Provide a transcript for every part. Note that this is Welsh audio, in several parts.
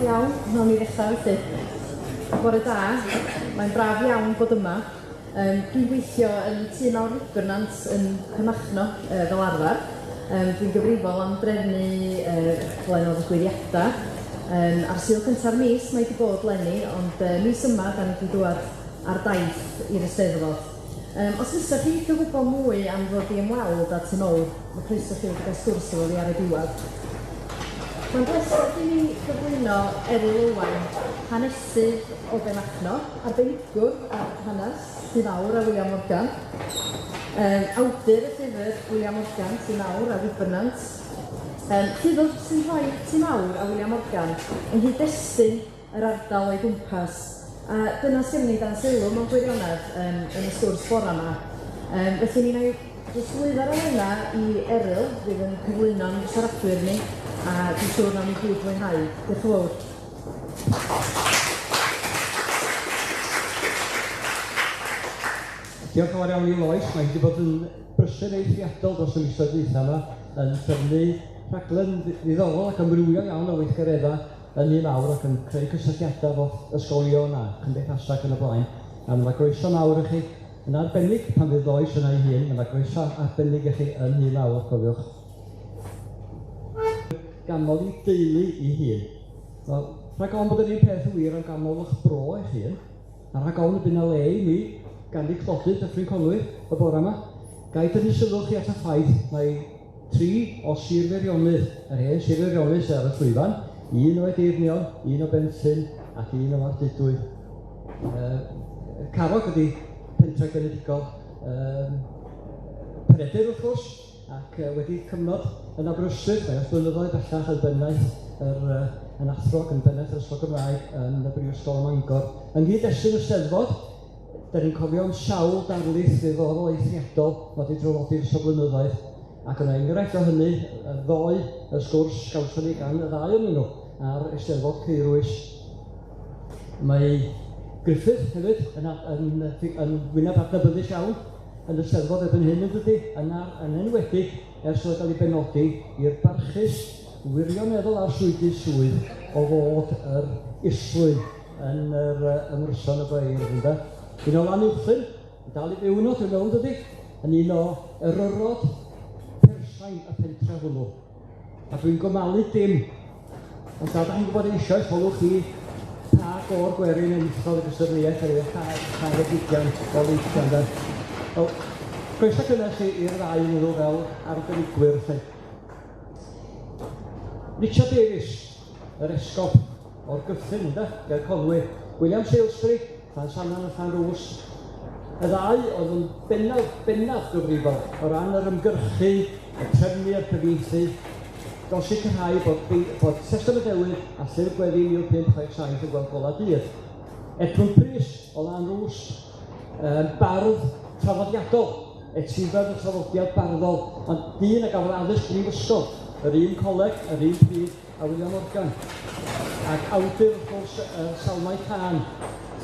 Iawn, nawn ni ddechrau felly. Bore da, mae'n braf iawn bod yma. Yym dwi'n gweithio yn Tŷ Mawr Wybrnant yn Penmachno yy fel arfer. Yym dwi'n gyfrifol am drefnu yy rhaglen o ddigwyddiada. Yym ar Sul cynta'r mis mae 'di bod leni, ond yy mis yma 'dan ni 'di dŵad ar daith i'r Eisteddfod. Yym os fysach chi licio gwbo mwy am ddod i ymweld â Tŷ Mowr, ma' croeso chi ddod i ga'l sgwrs efo fi ar y diwedd. Mae'n bleser gen i gyflwyno Eryl Owain, hanesydd o Benmachno, arbenigwr ar hanes Tŷ Mawr a William Morgan, yym awdur y llyfr William Morgan, Tŷ Mawr a Wybrnant, yym llyfr sy'n rhoi Tŷ Mawr a William Morgan yng nghyd-destun yr ardal o'i gwmpas, a dyna sy gennyn ni dan sylw mewn gwirionedd yym yn y sgwrs bora 'ma. Yym felly mi wna i drosglwyddo'r elena i Eryl fydd yn cyflwyno'n siaradwyr ni, a dwi'n siŵr nawn ni gyd fwynhau. Diolch yn fowr. Diolch yn fawr iawn i Lois, mae hi wedi bod yn brysur eithriadol dros y misoedd dwytha yma yn trefnu rhaglen ddiddorol ac amrywiol iawn o weithgareddau yn un mawr ac yn creu cysylltiadau efo ysgolion a chymdeithasau ac yn y blaen. A ma' 'na groeso mawr i chi, yn arbennig pan fydd Lois yna ei hun, ma' 'na groeso arbennig i chi yn Nhŷ Mawr, cofiwch. Ganmol 'i deulu 'i hun. Wel, rhag ofn bod yr un peth yn wir am ganmol 'ych bro eich hun, a rhag ofn y by' 'na le i mi ganu clodydd Dyffryn Conwy y bore 'ma, ga i dynnu sylw chi at y ffaith mai Tri o Sir Feirionnydd, yr hen Sir Feirionnydd sydd ar y llwyfan, un o Edeirnion, un o Benllyn ac un o Ardudwy. Uh, Carrog ydy pentre genedigol um, Peredur wrth gwrs, ac uh, wedi cyfnod yn Aberystwyth, mae ers blynyddoedd bellach yn bennaeth yr, uh, yn athro ac yn bennaeth yr Ysgol Gymraeg yn y Brifysgol ym Mangor. Yng nghyd-destun y Steddfod, Da ni'n cofio am sawl darlith ddiddorol eithriadol mod i draddodi dros y blynyddoedd, ac yna enghraifft o hynny ddoe, y sgwrs gawson ni gan y ddau ohonyn nhw ar Eisteddfod Caerwys. Mae Griffith hefyd yn, yn, yn wyneb adnabyddus iawn yn y Steddfod erbyn hyn yn dydy, yn, yn enwedig ers iddo gael ei benodi i'r barchus wirioneddol arswydus swydd o fod yr islwyn yn yr yy ymryson y beirdd ynde. Un o Lanuwchllyn, yn dal i fyw yno, dwi'n meddwl dydi? Yn un o eryrod persain y pentre hwnnw. A dwi'n gomalu dim. Ond da, da chi'n gwybod eisoes, holwch chi pa gôr gwerin enillodd y gystadleuaeth ar ei chael o leithiau ynde. Wel, croeso cynnes i'r ddau yn nhw fel arbenigwyr 'lly. Richard Davies, yr esgob o'r Gyffin, ynde, ger Conwy, William Salesbury, Llansannan a Llanrwst, y ddau oedd yn bennaf, bennaf gyfrifol o ran yr ymgyrchu, y trefnu a'r cyfieithu, dros sicrhau bod, bod Testament Newydd a Llyfr Gweddi 1567 yn gweld golau dydd. Edmund Prys o Lanrwst, um, bardd traddodiadol, etifedd y traddodiad barddol, ond dyn a gafodd addysg brifysgol, yr un coleg, yr un pryd, a William Morgan, ac awdur wrth gwrs y Salmau Cân,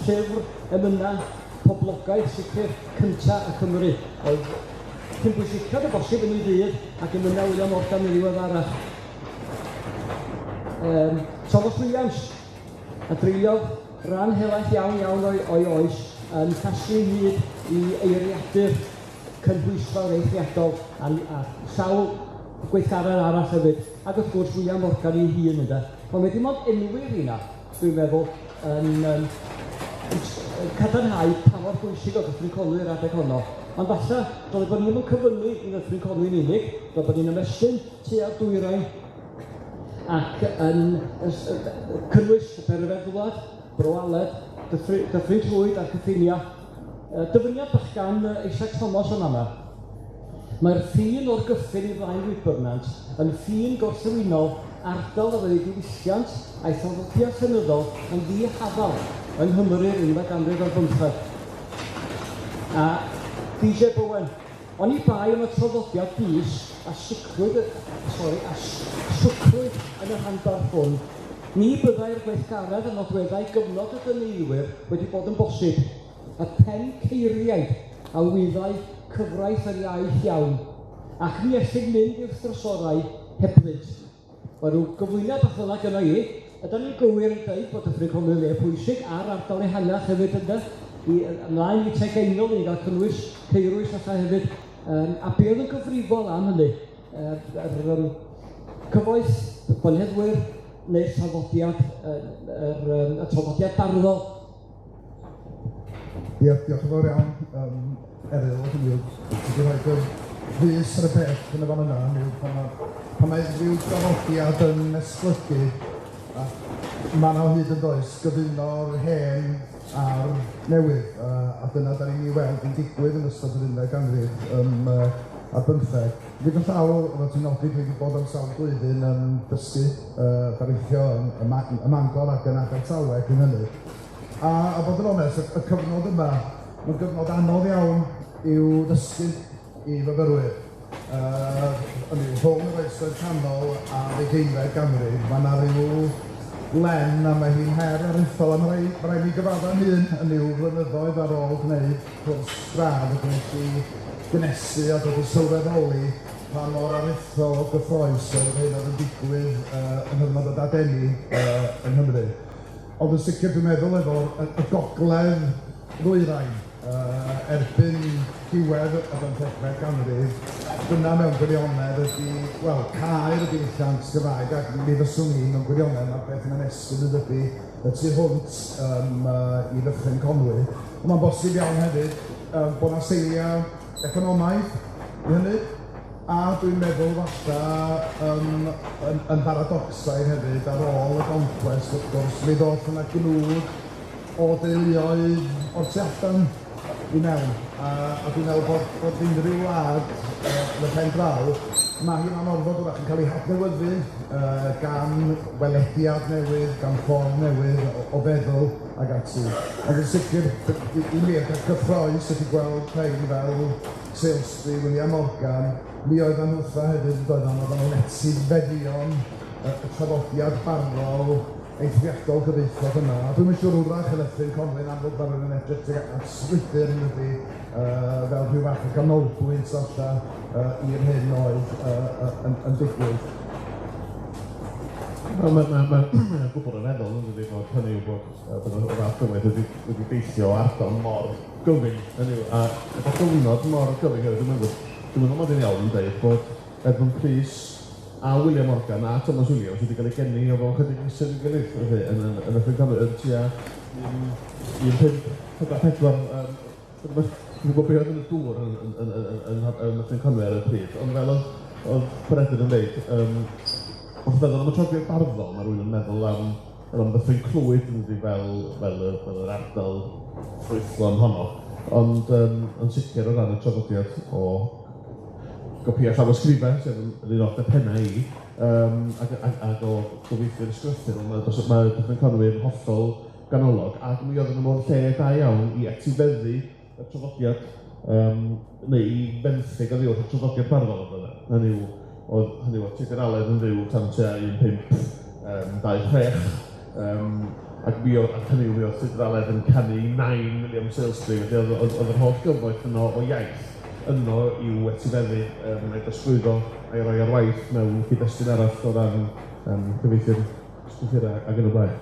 llyfr emynau poblogaidd sicr cynta y Cymry, oedd cyn bwysicad o bosib yn ei ddydd ac emynau William Morgan yn ddiweddarach. Um, Thomas Williams, a dreuliodd ran helaeth iawn iawn o'i, o'i oes yn casglu hyd i eiriadur cynhwysfawr eithriadol a a sawl gweithgaredd arall hefyd, ac wrth gwrs William Morgan ei hun ynde. Ond mae dim ond enwi rheina, dwi'n meddwl, yn yym yn yn cadarnhau pa mor bwysig oedd Dyffryn Conwy yr adeg honno. Ond falle dyle bod ni ddim yn cyfyngu i Ddyffryn Conwy'n unig, dyle bod ni'n ymestyn tua'r dwyrain ac yn cynnwys Berfeddwlad, Bro Aled, Dyffryn, Dyffryn Clwyd a'r cyffiniau. Dyfyniad bach gan Isaac Thomas yn fama. Mae'r ffin o'r gyffin i flaen Wybrnant yn ffin gorllewinol ardal a fyddai diwylliant a'i thraddodiad llenyddol yn ddi-hafal yng Nghymru'r unfed ganrif ar bymtheg. A DJ Bowen, oni bai am y traddodiad bys a sicrwyd, sori, a swcrwyd yn y rhanbarth hwn, ni byddai'r gweithgaredd a nodweddai gyfnod y dyneiddwyr wedi bod yn bosib. Y penceiriaid a wyddai cyfraith yr iaith iawn, ac ni ellid mynd i'r thrysorau hebddynt. Mae rhyw gyflwyniad bach fel 'na gynna i. Ydan ni'n gywir yn dweud bod Dyffryn Conwy yn le pwysig a'r ardal ehangach hefyd ynde? I, ymlaen i Tegeingl, i ni gael cynnwys Ceirwys falle hefyd. A be oedd yn gyfrifol am hynny? Yr cyfoeth, y bonheddwyr, neu'r traddodiad, y traddodiad barddol? Ia, diolch yn fawr iawn, Eryl, hynny yw, ti 'di rhoid y fys ar y peth yn y fan yna, hynny yw, pan mae ryw draddodiad yn esblygu, a ma' 'na o hyd yn does, gyfuno'r hen a'r newydd, a dyna 'dan ni'n ei weld yn digwydd yn ystod yr unfed ganrif ar bymtheg. Gyda llaw, fel ti'n nodi, dwi wedi bod am sawl blwyddyn yn dysgu darlithio yn ym Mangor ac yn Abertawe cyn hynny. A bod yn onest, y cyfnod yma, mae'n gyfnod anodd iawn i'w ddysgu i fyfyrwyr. Hynny yw, rhwng yr oesoedd canol a'r ugeinfed ganrif, mae 'na ryw len a mae hi'n her aruthrol, a ma' raid mi gyfadda'n hun, hynny yw, flynyddoedd ar ôl gwneud cwrs gradd, y gwnes i gynhesu a dod i sylweddoli pa mor aruthrol o gyffrous oedd yr hyn oedd yn digwydd yng nghyfnod y Dadeni yng Nghymru. Ond yn sicr dwi'n meddwl efo'r y gogledd ddwyrain erbyn diwedd y bymthegfed ganrif, dyna mewn gwirionedd ydy, wel, caer y diwylliant Gymraeg, ac mi fyswn i mewn gwirionedd, mae'r peth yn ymestyn yn dydy, y tu hwnt i Ddyffryn Conwy. Ond mae'n bosib iawn hefyd bod 'na seiliau economaidd i hynny. A dwi'n meddwl falla yn yn yn baradocsaidd hefyd, ar ôl y concwest wrth gwrs, mi ddoth yna gnwd o deuluoedd o'r tu allan i mewn, a dwi'n meddwl bod unrhyw wlad yn y pen draw, ma' hi'n anorfod wrach yn cael ei hadnewyddu gan welediad newydd, gan ffordd newydd o feddwl ag ati. Ond yn sicr, i mi, y peth cyffrous ydy gweld rhein fel Salesbury, William Morgan, mi oeddan nhwtha hefyd yn doeddan, oeddan nhw'n etifeddion y traddodiad barddol eithriadol gyfoethog yna. A dwi'm yn siŵr wrach yn Nyffryn Conwy'n amlwg ma' rywun yn edrych tuag at Swydyr yn dydi, fel rhyw fath o ganolbwynt falla i'r hyn oedd yn digwydd. Wel, ma' gwbl ryfeddol yn dydi, bod hynny yw bod y fath gymaint wedi deithio o ardal mor gyfyng, hynny yw, a efo gyfnod mor gyfyng hefyd, dwi'n meddwl mod i'n iawn yn dweud bod Edmund Prys a William Morgan a Thomas Williams wedi cael eu geni o fewn chydig misoedd i'w gilydd, felly, yn Nyffryn Conwy, yn tua 1544, dwi'n gwybod beth oedd yn y dŵr yn Nyffryn Conwy ar y pryd, ond fel oedd Peredur yn dweud, wrth feddwl am y traddodiad barddol, mae rhywun yn meddwl am Ddyffryn Clwyd yn dydi, fel yr ardal ffrwythlon honno, ond yn sicr o ran y traddodiad o gopïau llawysgrifau, sef yn un o'r pennau i, ac o gyfieithu'r ysgrythur, ond mae Dyffryn Conwy yn hollol ganolog, ac mi oedden nhw mewn lle da iawn i etifeddu y traddodiad, neu i fenthyg oddi wrth y traddodiad barddol ynde. Hynny yw, oedd Tudur Aled yn fyw tan tua 1526, ac mi oedd, ac hynny yw, mi oedd Tudur Aled yn canu nain William Salesbury, felly oedd yr holl gyfoeth yno o iaith yno i'w etifeddu, a'i drosglwyddo a'i roi ar waith mewn cyd-destun arall o ran cyfieithu'r strwythurau ac yn y blaen.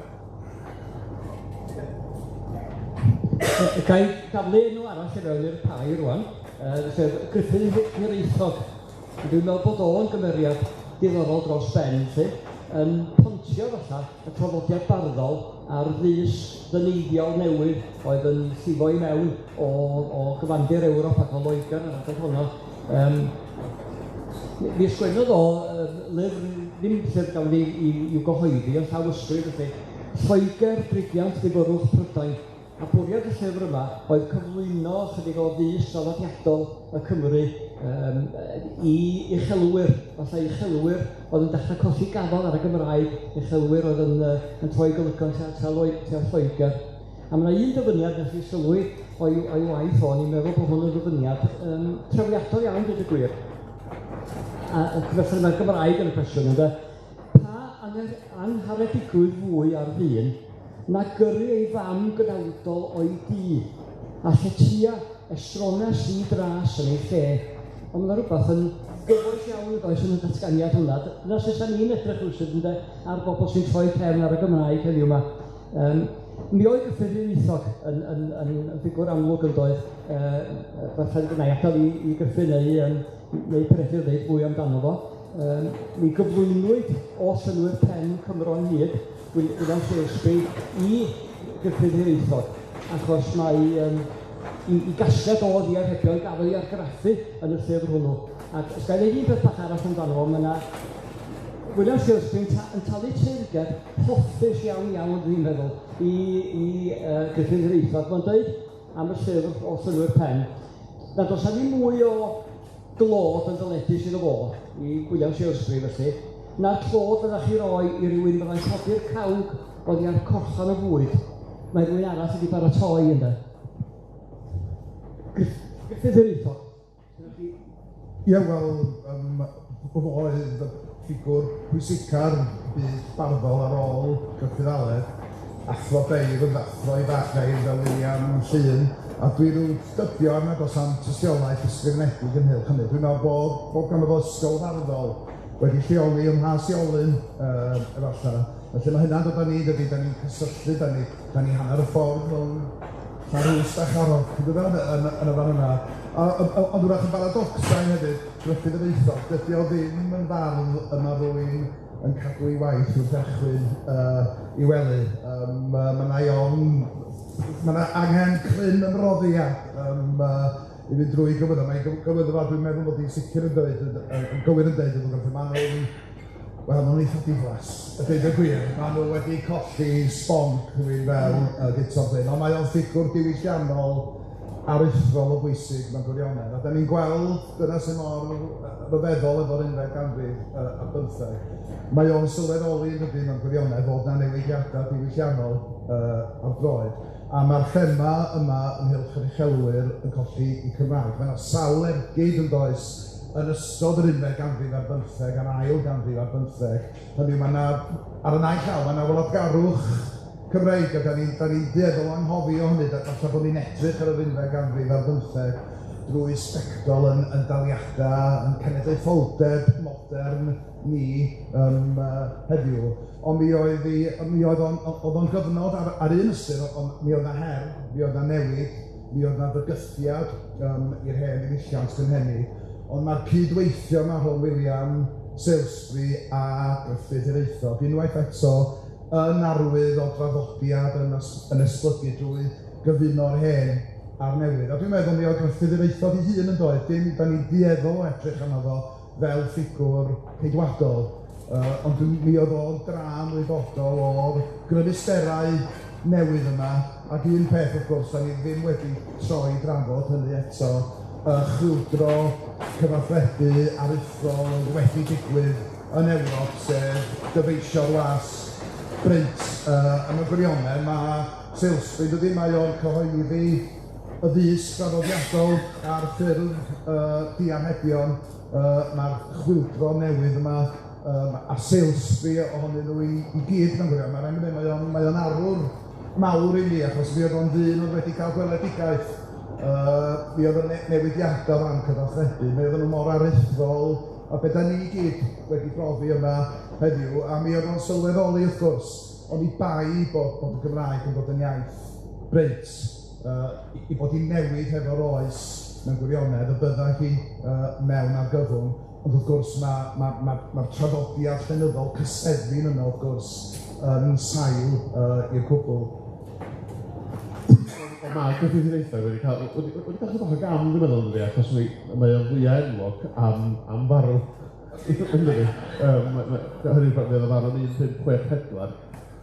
Ga i daflu enw arall i fewn i'r pai rŵan, sef Gruffydd Hiraethog. Dwi'n meddwl bod o'n gymeriad diddorol dros ben, 'lly, yn pontio falla y traddodiad barddol a'r ddys ddyneiddiol newydd oedd yn llifo i mewn o gyfandir Ewrop ac o Loegr ar adeg honno. Mi sgwennodd o lyfr, ddim llyfr gafodd i'w gyhoeddi, ond llawysgrif felly, Lloegr, Drigiant, Difyrrwch, Prydain. A bwriad y llyfr yma oedd cyflwyno chydig o ddys traddodiadol y Cymry i uchelwyr, falle uchelwyr oedd yn dechrau colli gafael ar y Gymraeg, uchelwyr oedd yn troi golygon tua Lloegr. A mae yna un dyfyniad nes i sylwi o'i waith o, o'n i'n meddwl bod hwn yn ddyfyniad trawiadol iawn, dweud y gwir. A felly mae'r Gymraeg yn y cwestiwn, ynde? Pa angharedigrwydd fwy ar ddyn na gyrru ei fam gnawdol o'i dŷ, a lletya estrones i dras yn ei lle. Ond mae rhywbeth yn Gyfoes iawn yn does yn y datganiad hwnna. Dyna sut 'dan ni'n edrych rywsut ynde ar bobl sy'n troi cefn ar y Gymraeg heddiw 'ma. Mi oedd Gruffydd Hiraethog yn yn yn yn ffigwr amlwg yn doedd, falle wna i adael i Gruffydd neu neu Peredur ddeud fwy amdano fo. Mi gyflwynwyd o synnwyr pen Cymro ynghyd, William Salesbury, i Gruffydd Hiraethog, achos mae i gasgliad o ddiarhebion gafodd ei argraffu yn y llyfr hwnnw. Ac os ga i ddeud un peth bach arall amdano fo, mae 'na William Salesbury yn talu teyrnged hoffus iawn iawn, dwi'n meddwl, i Gruffydd Hiraethog. Mae'n dweud am y llyfr o synnwyr pen, nad oes 'na ddim mwy o glod yn ddyledus iddo fo, i William Salesbury felly, na'r clod fyddach chi roi i rywun fyddai'n codi'r cawg oddi ar corchan o fwyd mae rhywun arall wedi baratoi ynde. Gruffydd Hiraethog. Ie, wel, fo oedd y ffigwr pwysica'r byd barddol ar ôl Gruffydd Aled, athro beirdd, athro i feirdd fel William Llŷn, a dwi ryw dybio am nad oes am tystiolaeth ysgrifenedig ynghylch hynny. Dwi'n meddwl bod ganddo fo ysgol farddol wedi lleoli ym Mhlas Iolyn, efallai. Felly mae hynna'n dod â ni, dydy, da ni'n cysylltu, da ni hanner y ffordd rhwng Llanrwst a Charrog, yn dyfe, yn y fan yna. Ond wrach yn baradocsau hefyd, Gruffydd Hiraethog, dydy o ddim yn fardd yma rwy'n yn cadw ei waith wrth erchwyn i wely. Mae 'na ofn, mae 'na angen cryn ymroddiad i fynd drwy gyfwyddo. Mae'n gyfwyddo, dwi'n meddwl bod hi'n sicr yn dweud, yn gywir yn dweud, yn maen nhw'n, wel, maen nhw'n eitha diflas, a dweud y gwir. Maen nhw wedi colli sbonc rhywun fel Guto Bryn, ond mae o'n ffigwr diwylliannol aruthrol o bwysig mewn gwirionedd. A da ni'n gweld, dyna sy'n mor ryfeddol efo'r unfed ganrif ar bymtheg. Mae o'n sylweddoli yn dydy mewn gwirionedd fod 'na newidiadau diwylliannol ar droed. A mae'r thema yma ynghylch yr uchelwyr yn colli eu Cymraeg. Mae 'na sawl ergyd yn does yn ystod yr unfed ganrif ar bymtheg a'r ail ganrif ar bymtheg. Hynny yw, mae 'na, ar y naill llaw, mae 'na wladgarwch Cymreig, a da ni'n dueddol o anghofio hynny, falle bod ni'n edrych ar yr unfed ganrif ar bymtheg drwy sbectol yn daliadau, yn cenedlaetholdeb modern ni heddiw. Ond mi oedd mi oedd o'n oedd o'n gyfnod ar un ystyr, ond mi oedd 'na her, mi oedd 'na newid, mi oedd 'na fygythiad i'r hen ddiwylliant gynhenid, ond mae'r cydweithio yma rhwng William Salesbury a Gruffydd Hiraethog, unwaith eto, yn arwydd o draddodiad yn esblygu drwy gyfuno'r hen a'r newydd. A dwi'n meddwl mi oedd Gruffydd Hiraethog ei hun yn doedd, dim, da ni'n dueddol o edrych arno fo fel ffigwr ceidwadol, ond mi oedd o'n dra ymwybodol o'r grymusterau newydd yma, ac un peth wrth gwrs, da ni ddim wedi troi drafod hynny eto, y chwyldro cyfathrebu aruthrol oedd wedi digwydd yn Ewrop, sef dyfeisio'r wasg brint. A mewn gwirionedd, mae Salesbury, dydy, mae o'n cyhoeddi y ddysg draddodiadol ar ffurf diarhebion. Mae'r chwyldro newydd yma, a Salesbury ohonyn nhw i gyd mewn gwirionedd. Mae'n rhaid i mi mae o'n arwr mawr i mi, achos mi oedd o'n ddyn oedd wedi cael gweledigaeth. Mi oedd y newidiadau o ran cyfathrebu, mi oedden nhw mor aruthrol, a be da ni gyd wedi profi yma heddiw, a mi oedd o'n sylweddoli wrth gwrs, ond i bai bod y Gymraeg yn dod yn iaith brint, i bod hi'n newid hefo'r oes mewn gwirionedd, y bydda hi mewn argyfwng, ond wrth gwrs mae'r traddodiad llenyddol cysefin yna wrth gwrs yn sail i'r cwbl. Mae Gruffydd Hiraethog wedi cael wedi cael chydig bach o gam, dwi'n meddwl, yndydi, achos mae o'n fwyaf enwog am farw, yndydi? Hynny yw, fe oedd o farw yn 1564,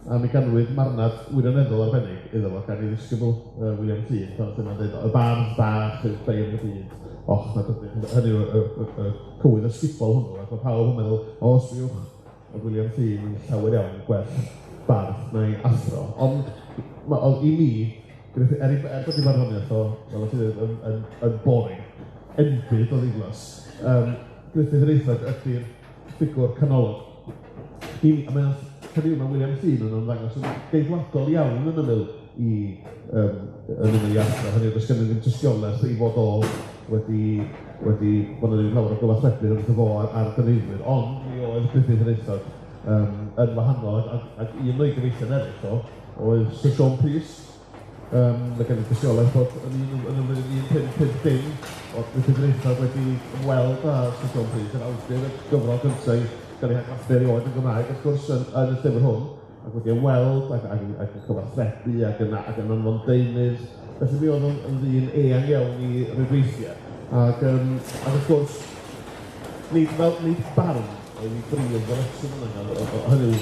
a mi ganwyd marnad wirioneddol arbennig iddo fo gan ei ddisgybl William Llŷn, pan oedd hynna'n dweud, y bardd bach yw'r beirdd y byd, och nad ydych, hynny yw y cywydd ysgubol hwnnw, ac mae pawb yn meddwl, o, sbiwch, oedd William Llŷn yn llawer iawn gwell bardd na'i athro, ond i mi, er bod ei farddoniaeth o, fel o't ti'n dweud, yn boring, enbyd o ddiflas, Gruffydd Hiraethog ydy'r ffigwr canolog. I mi, a mae o'n, hynny yw, mae William Llŷn yn ymddangos yn geidwadol iawn yn ymyl i yn ymyl i athro, hynny yw, does gynno ddim tystiolaeth ei fod o wedi wedi bod yn lawer o gyfathrebu rhwngtho fo a'r dyneiddwyr, ond mi oedd Gruffydd Hiraethog yn wahanol, ac un o'i gyfeillion eraill o oedd Sir Siôn Prys. Mae gen i dystiolaeth bod yn y flwyddyn 1550 oedd Gruffydd Hiraethog wedi ymweld â Sir Siôn Prys, yr awdur y gyfrol gyntaf i gael ei hargraffu erioed yn Gymraeg, wrth gwrs, yn y llyfr hwn, ac wedi ymweld ac yn cyfathrebu ac yn anfon deunydd. Felly mi oedd o'n ddyn eang iawn i rwydweithiau. Ac wrth gwrs, nid barn oedd ei brif ddyletswydd yn yna, hynny yw,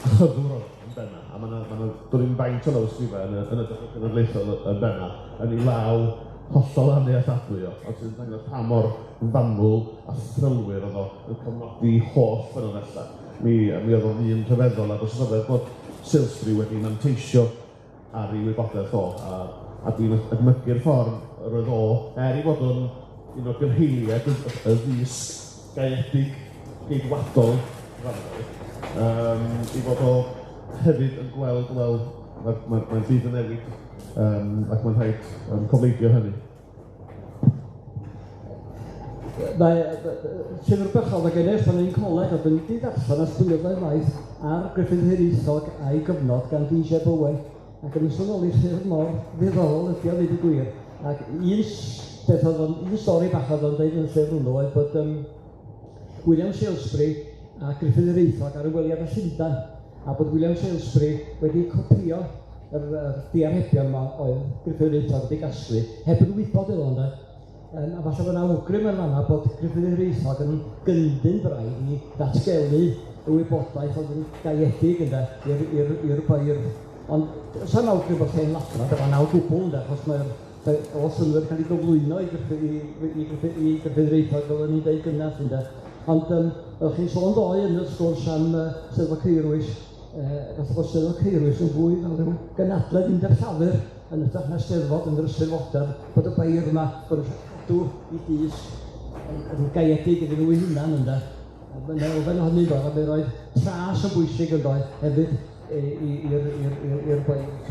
chyddwr oedd yn benna, a mae yna do'n i'm faint o lawysgrifau yn y Dychmyg Cenedlaethol yn benna, yn ei law hollol annealladwy o, ond sy'n dangos pa mor fanwl a thrylwyr oedd o yn cofnodi holl ffynonellau. Mi oedd o'n ddyn rhyfeddol, a does rhyfedd bod Salesbury wedi manteisio ar ei wybodaeth o, a dwi'n edmygu'r ffordd yr oedd o, er ei fod o'n un o gynheiliaid y ddysg gaeedig geidwadol ei fod o hefyd yn gweld, wel, mae'r byd yn newid, ac mae'n rhaid cofleidio hynny. Mae llyfr bach oedd gen i pan o'n i'n coleg, a dyn ni wedi darllen ers blynyddoedd maith ar Gruffydd Hiraethog a'i gyfnod gan D.J. Bowen, ac yn sylweddoli llyfr mor ddiddorol ydi o, ddeud y gwir. Ac un beth oedd o'n, un stori bach oedd o'n deud yn y llyfr hwnnw oedd bod William Salesbury a Gruffydd Hiraethog ar ymweliad â Llundain, a bod William Salesbury wedi copïo yr diarhebion yma oedd Gruffydd Hiraethog wedi gasglu, heb yn wybod iddo ynde. A falle bod 'na awgrym yn fan'na bod Gruffydd Hiraethog yn gyndyn braidd i ddatgelu y wybodaeth oedd yn gaeedig ynde, i'r beirdd. Ond sa'n awgrym bod hen ladrad yn fan'na o gwbl ynde, achos mae'r o synnwyr cael ei gyflwyno i Gruffydd Hiraethog fel o'n i'n deud gynnar ynde. Ond oeddech chi'n sôn ddoe yn y sgwrs am Steddfod Caerwys, fatha bod Steddfod Caerwys yn fwy fel rhyw gynadledd undeb llafur yn hytrach na Steddfod yn yr ystyr fodern, bod y beirdd yma, bod nhw eisiau cadw i dys yn gaeedig iddyn nhw eu hunan ynde. Mae'n elfen o hynny doedd, a mi roedd tras yn bwysig yn doedd hefyd i'r beirdd.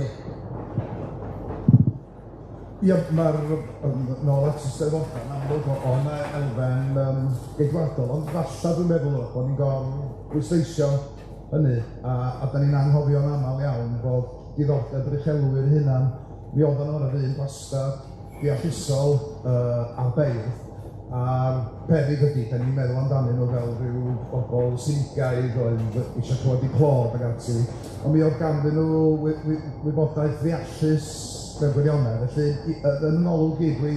Ia, mae'r nôl at y Steddfodau, yn amlwg o' 'na elfen geidwadol, ond falla dwi'n meddwl bod ni'n gor-bwysleisio hynny, a 'dan ni'n anghofio'n amal iawn bod diddordeb yr uchelwyr hunan, mi oedden nhw ar yr un gwastad deallusol a'r beirdd, a'r peryg ydy, 'dan ni'n meddwl amdanyn nhw fel rhyw bobl sinigaidd oedd eisiau clywed eu clod ac ati, ond mi oedd ganddyn nhw wybodaeth ddeallus mewn gwirionedd, felly yn ngolwg i, dwi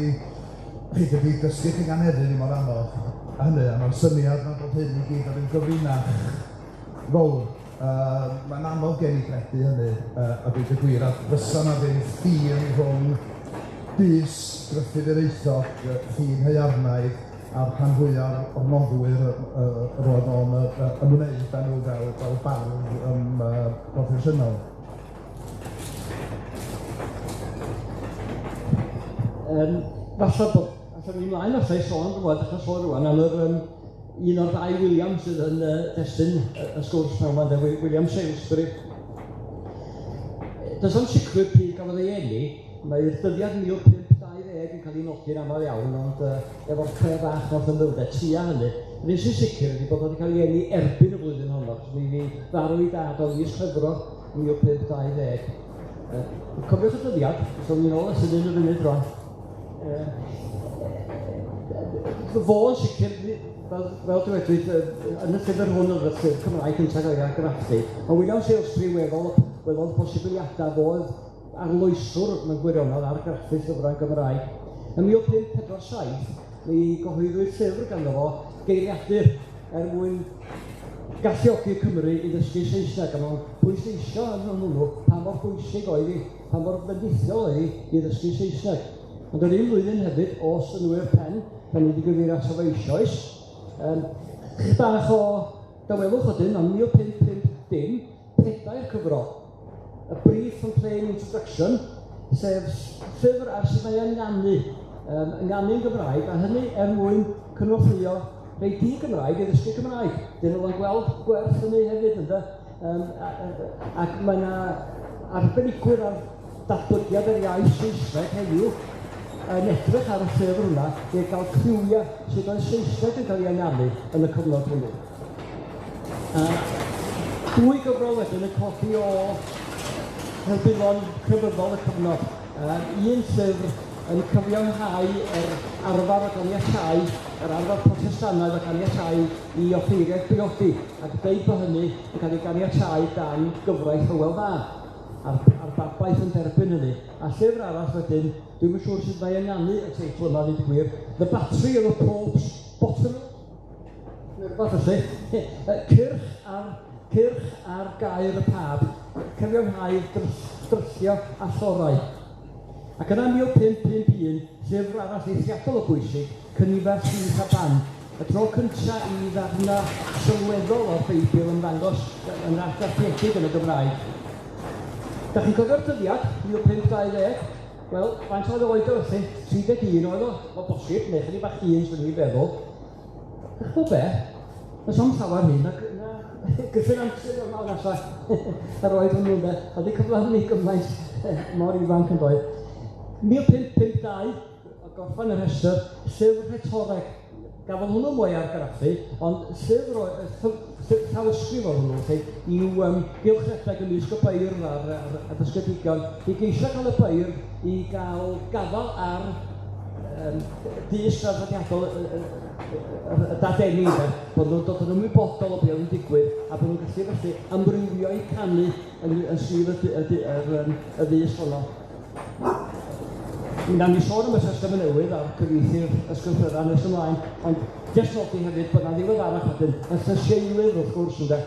dydy dysgu cynganeddu ddim mor anodd a hynny, a ma'r syniad 'na bod hyn i gyd yn ryw gyfrinach fawr, mae'n anodd gen i gredu hynny, a dweud y gwir, a fysa 'na ddim ffin rhwng bys Gruffydd Hiraethog, ffin haearnaidd, a'r rhan fwyaf o'r noddwyr yr oedd o'n ymwneud â nhw fel bardd proffesiynol. Falle bod, falle ni mlaen falle i sôn rŵan, dechrau sôn rŵan am yr un o'r ddau William sydd yn destun y sgwrs mewn fan, William Salesbury. Does am sicrwydd pryd gafodd ei eni, mae'r dyddiad 1520 yn cael ei nodi'n aml iawn, ond efo'r cre bach nath yn ddylde, tua hynny. Yr un sy'n sicr ydy bod o wedi cael ei eni erbyn y flwyddyn honno, achos mi fi farw ei dad o fis Chwefror 1520. Cofiwch y dyddiad, so ni'n ôl at hynny yn y funud rwan. Fo yn sicr, fel dywedwyd, yn y llyfr hwn oedd y llyfr Cymraeg cyntaf gael ei argraffu, ond William Salesbury welodd posibiliadau fo oedd arloeswr mewn gwirionedd argraffu llyfrau Gymraeg. Yn 1547, mi gyhoeddwyd llyfr ganddo fo, Geiriadur, er mwyn galluogi Cymru i ddysgu Saesneg, a mae'n pwysleisio yn hwnnw pa mor bwysig oedd hi, pa mor fendithiol oedd hi i ddysgu Saesneg. Ond yr un flwyddyn hefyd, o synnwyr pen, pan ni wedi gyfeirio ato fo eisoes, bach o dawelwch wedyn, ond 1550, pedair cyfrol. A Brief and Plain Introduction, sef llyfr ar sut mae ynganu, ynganu'n Gymraeg, a hynny er mwyn cynorthwyo rhai di-Gymraeg i ddysgu Cymraeg. Dyn nhw'n gweld gwerth hynny hefyd, ynde? Ac mae yna arbenigwyr ar datblygiad yr iaith Saesneg heddiw yn edrych ar y llyfr yna i gael cliwia sut oedd Saesneg yn cael ei ynganu yn y cyfnod hwnnw. A dwy gyfrol wedyn yn codi o helbulon crefyddol y cyfnod. Un llyfr yn cyfiawnhau yr arfer o ganiatáu, yr arfer Protestannaidd o ganiatáu i offeiriaid briodi, ac deud bod hynny yn cael ei ganiatáu dan gyfraith Hywel Dda, a'r babaeth yn derbyn hynny. A llyfr arall wedyn, dwi'm yn siŵr sut mae ynganu y teitl yma, ddweud y gwir, The Battery of the Pope's Bottom, neu rhywbeth felly, cyrch ar gair y pab, cyfiawnhau dryllio a thorau. Ac yna 1551, llyfr arall eithriadol o bwysig, Cynifer Syth a Ban, y tro cynta i ddarna sylweddol o'r Beibl ymddangos yn argraffiedig yn y Gymraeg. Da chi'n cofio'r dyddiad, 1520? Wel, faint oedd oed o felly? 31 oedd o, o bosib, neu chydig bach hŷn, swn i'n feddwl. Dach chi'n gwybod be? Does o'm llawer hŷn na Gruffydd Antur o'r mawr nasa yr oed hwnnw ynde. Oedd wedi cyflawni gymaint mor ifanc yn doedd. 1552, gorffen y rhestr, llyfr rhetoreg. Gafodd hwnnw mwy argraffu, ond llyfr llawysgrif oedd hwnnw, felly, i'w gylchredeg ymysg y beirdd a'r dysgedigion, i geisio cael y beirdd i gael gafael ar dys traddodiadol y dadeni, ynde, bod nhw'n dod yn ymwybodol o beth oedd yn digwydd, a bod nhw'n gallu felly amrywio eu canu yn sgil y ddys honno. Mi wnawn ni sôn am y Testament Newydd a'r cyfieithu'r ysgrythurau nes ymlaen, ond jyst nodi hefyd bod 'na ddiweddarach wedyn, y llysieulydd wrth gwrs ynde,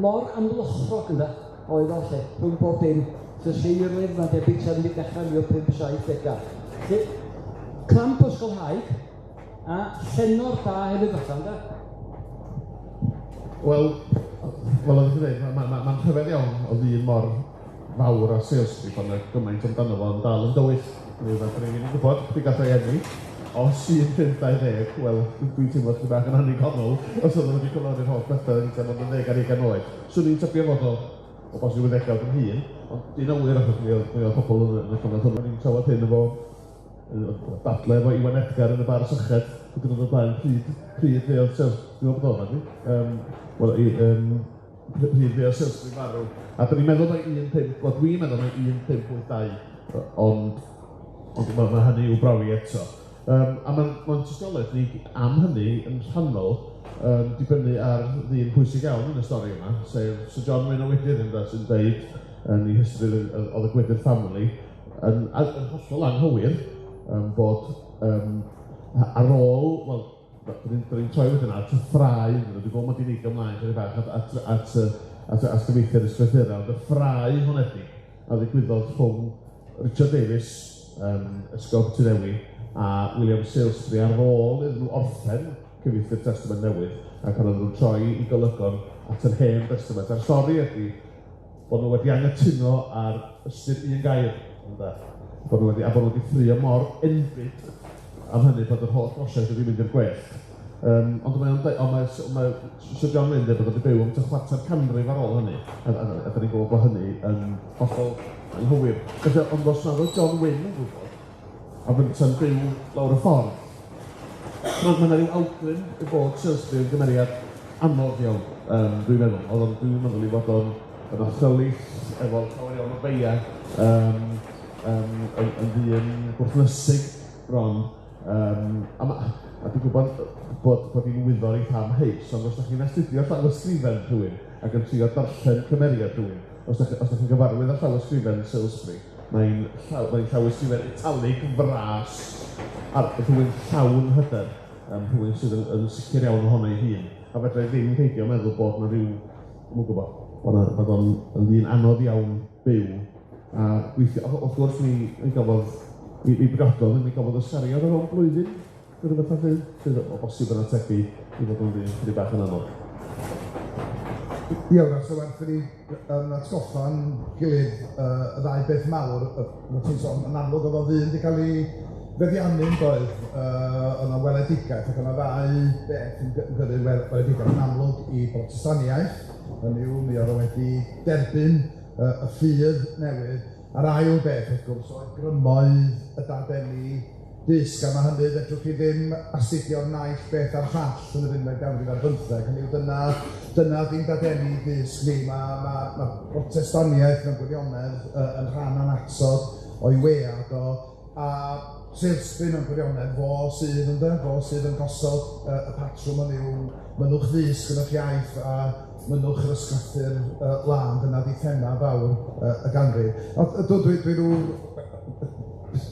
mor amlochrog ynde, oedd o lle, rhwng bob dim, llysieulydd mae'n debyg tua dechrau 1570au. Felly, clamp o ysgolhaig a llenor da hefyd fatha ynde? Wel, fel oeddech chi'n dweud, mae'n rhyfedd iawn o ddyn mor fawr a Salesbury bod 'na gymaint amdano fo yn dal yn dywyll. Neu fel dan ni'n gwybod, pryd gath o'i eni, os 1520, wel, dwi'n teimlo chydig bach yn annigonol os oedd o wedi cyflawni'r holl bethau yn tan oedd yn ddeg ar hugain oed. Swn i'n tybio fod o o bosib yn ddegawd yn hŷn, ond dyn awyr achos mi oedd pobl yn y cyfnod hwnnw. O'n i'n trafod hyn efo dadle efo Iwan Edgar yn y bar syched, y diwrnod o'r blaen, pryd fe oedd Sales, dwi'n meddwl bod o'n nadi? Wel, pryd fe oedd Salesbury farw. A dyn ni'n meddwl mai 15, wel dwi'n meddwl mai 1582, ond ma' hynny i'w brofi eto. A ma'n tystiolaeth ni am hynny yn rhannol dibynnu ar ddyn pwysig iawn yn y stori yma, sef Sir John Wyn o Wydyr ynde, sy'n deud yn ei history of the Gwydyr family, yn hollol anghywir, bod ar ôl, wel, dyn ni'n troi wedyn at y ffrae, dwi'n gwybod mod i'n neidio ymlaen chydig bach at gyfieithu'r ysgrythurau, ond y ffrae honedig a ddigwyddodd rhwng Richard Davies, Esgob Tyddewi, a William Salesbury ar ôl iddyn nhw orffen cyfieithu'r Testament Newydd, ac pan oedden nhw'n troi i golygon at yr Hen Destament. A'r stori ydy bod nhw wedi anghytuno ar ystyr un gair, ynde? Bod nhw wedi, a bod nhw wedi ffrio mor enbyd am hynny bod yr holl broses wedi mynd i'r gwell. Ond mae o'n deu- ond mae Sir John Wyn dweud bod o wedi byw am tua chwarter canrif ar ôl hynny, a da ni'n gwybod bod hynny yn hollol anghywir. Felly, ond os nad oedd John Wyn yn gwybod, a fynta'n byw lawr y ffordd, mae yna ryw awgrym i bod Salesbury yn gymeriad anodd iawn, dwi'n meddwl. Oedd o'n, dwi'n meddwl i fod o'n yn athrylith, efo llawer iawn o feia, yn ddyn gwrthnysig bron. A dwi'n gwybod bod hi'n wyddor eitha amheus, ond os da chi'n astudio llawysgrifen rhywun ac yn trio darllen cymeriad rhywun, os da chi'n gyfarwydd â llawysgrifen Salesbury, mae'n llawysgrifen italig fras ar rhywun llawn hyder, rhywun sydd yn sicr iawn ohono ei hun. A fedra i ddim peidio meddwl bod 'na ryw, dwi'm yn gwybod, bod o'n yn ddyn anodd iawn byw a gweithio. Wrth gwrs mi gafodd, mi briododd, mi gafodd ysgariad ar ôl blwyddyn, neu rywbeth felly, sydd o bosib yn ategu i fod yn ddyn chydig bach yn anodd. Ie, wrach, so werth i ni atgoffa'n gilydd y ddau beth mawr, fel ti'n sôn, yn amlwg oedd o'n ddyn wedi cael ei feddiannu'n doedd, oedd 'na weledigaeth, ac oedd 'na ddau beth yn gyrru'r weledigaeth yn amlwg i Brotestaniaeth, hynny yw, mi oedd o wedi derbyn y ffydd newydd, a'r ail beth, wrth gwrs, oedd grymoedd y dadeni dysg, a ma' hynny, fedrwch chi ddim astudio'r naill beth a'r llall yn yr unfed ganrif ar bymtheg, hynny yw dyna di'n dadeni dysg ni, ma' Protestaniaeth mewn gwirionedd yn rhan annatod o'i wead o, a Salesbury mewn gwirionedd, fo sydd ynde, fo sydd yn gosod y patrwm hynny yw mynnwch ddysg yn eich iaith a mynnwch yr ysgrythur lân, dyna di thema fawr y ganrif. Ond dwi rhyw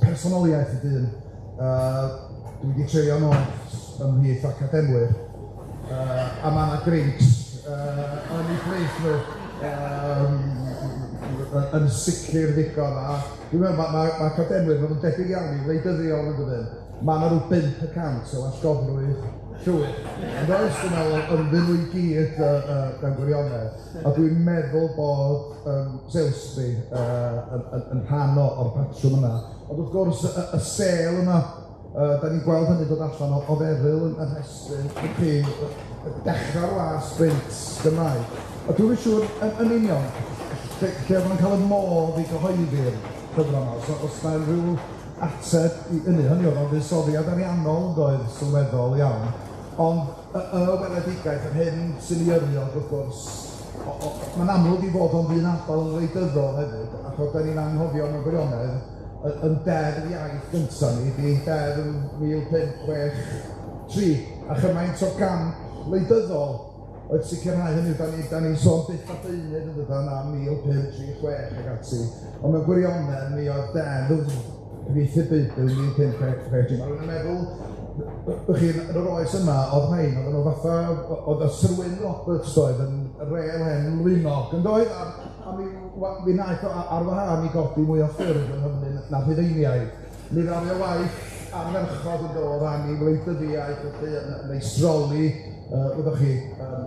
personoliaeth y dyn, dwi wedi treulio nos ymhlith academwyr, a ma' 'na grincs yn eu plith nhw, yn sicr ddigon, a dwi'n meddwl ma' academwyr, ma' nhw'n debyg iawn i wleidyddion yn dydyn. Ma' 'na ryw 5% o wallgofrwydd llwyr. Ond oes, dwi'n meddwl, ynddyn nhw i gyd mewn gwirionedd. A dwi'n meddwl bod Salesbury yn rhan o'r patrwm yna. Ond wrth gwrs, y sêl yma, da ni'n gweld hynny dod allan o Eryl yn rhestru y chi, dechrau'r wasg brint Gymraeg. A dwi'm yn siŵr yn union lle oedd nhw'n cael y modd i gyhoeddi'r llyfrau yma. Os na rhyw ateb i hynny, hynny oedd o'n fuddsoddiad ariannol yn doedd sylweddol iawn. Ond y weledigaeth, yr hyn sy'n ei yrru wrth gwrs, mae'n amlwg i fod o'n ddyn abal yn wleidyddol hefyd, achos da ni'n anghofio mewn gwirionedd, yn deddf iaith gyntaf ni, di deddf 1563, a chymaint o gam wleidyddol oedd sicrhau hynny, da ni'n sôn byth a deunydd yn dod am 1536 ac ati, ond mewn gwirionedd mi oedd deddf cyfieithu'r Beibl 1563. Mae rhywun yn meddwl, chi, yn yr oes yma, oedd rhain, oedden nhw fatha, oedd y Sir Wyn Roberts oedd yn rêl hen lwynog, yn doedd? A mi wnaeth o ar wahân i godi mwy o ffyrdd yng Nghymru na Rhufeiniaid. Mi ddaru o waith ardderchog yn dod o ran ei wleidyddiaeth, felly yn meistroli, wyddoch chi,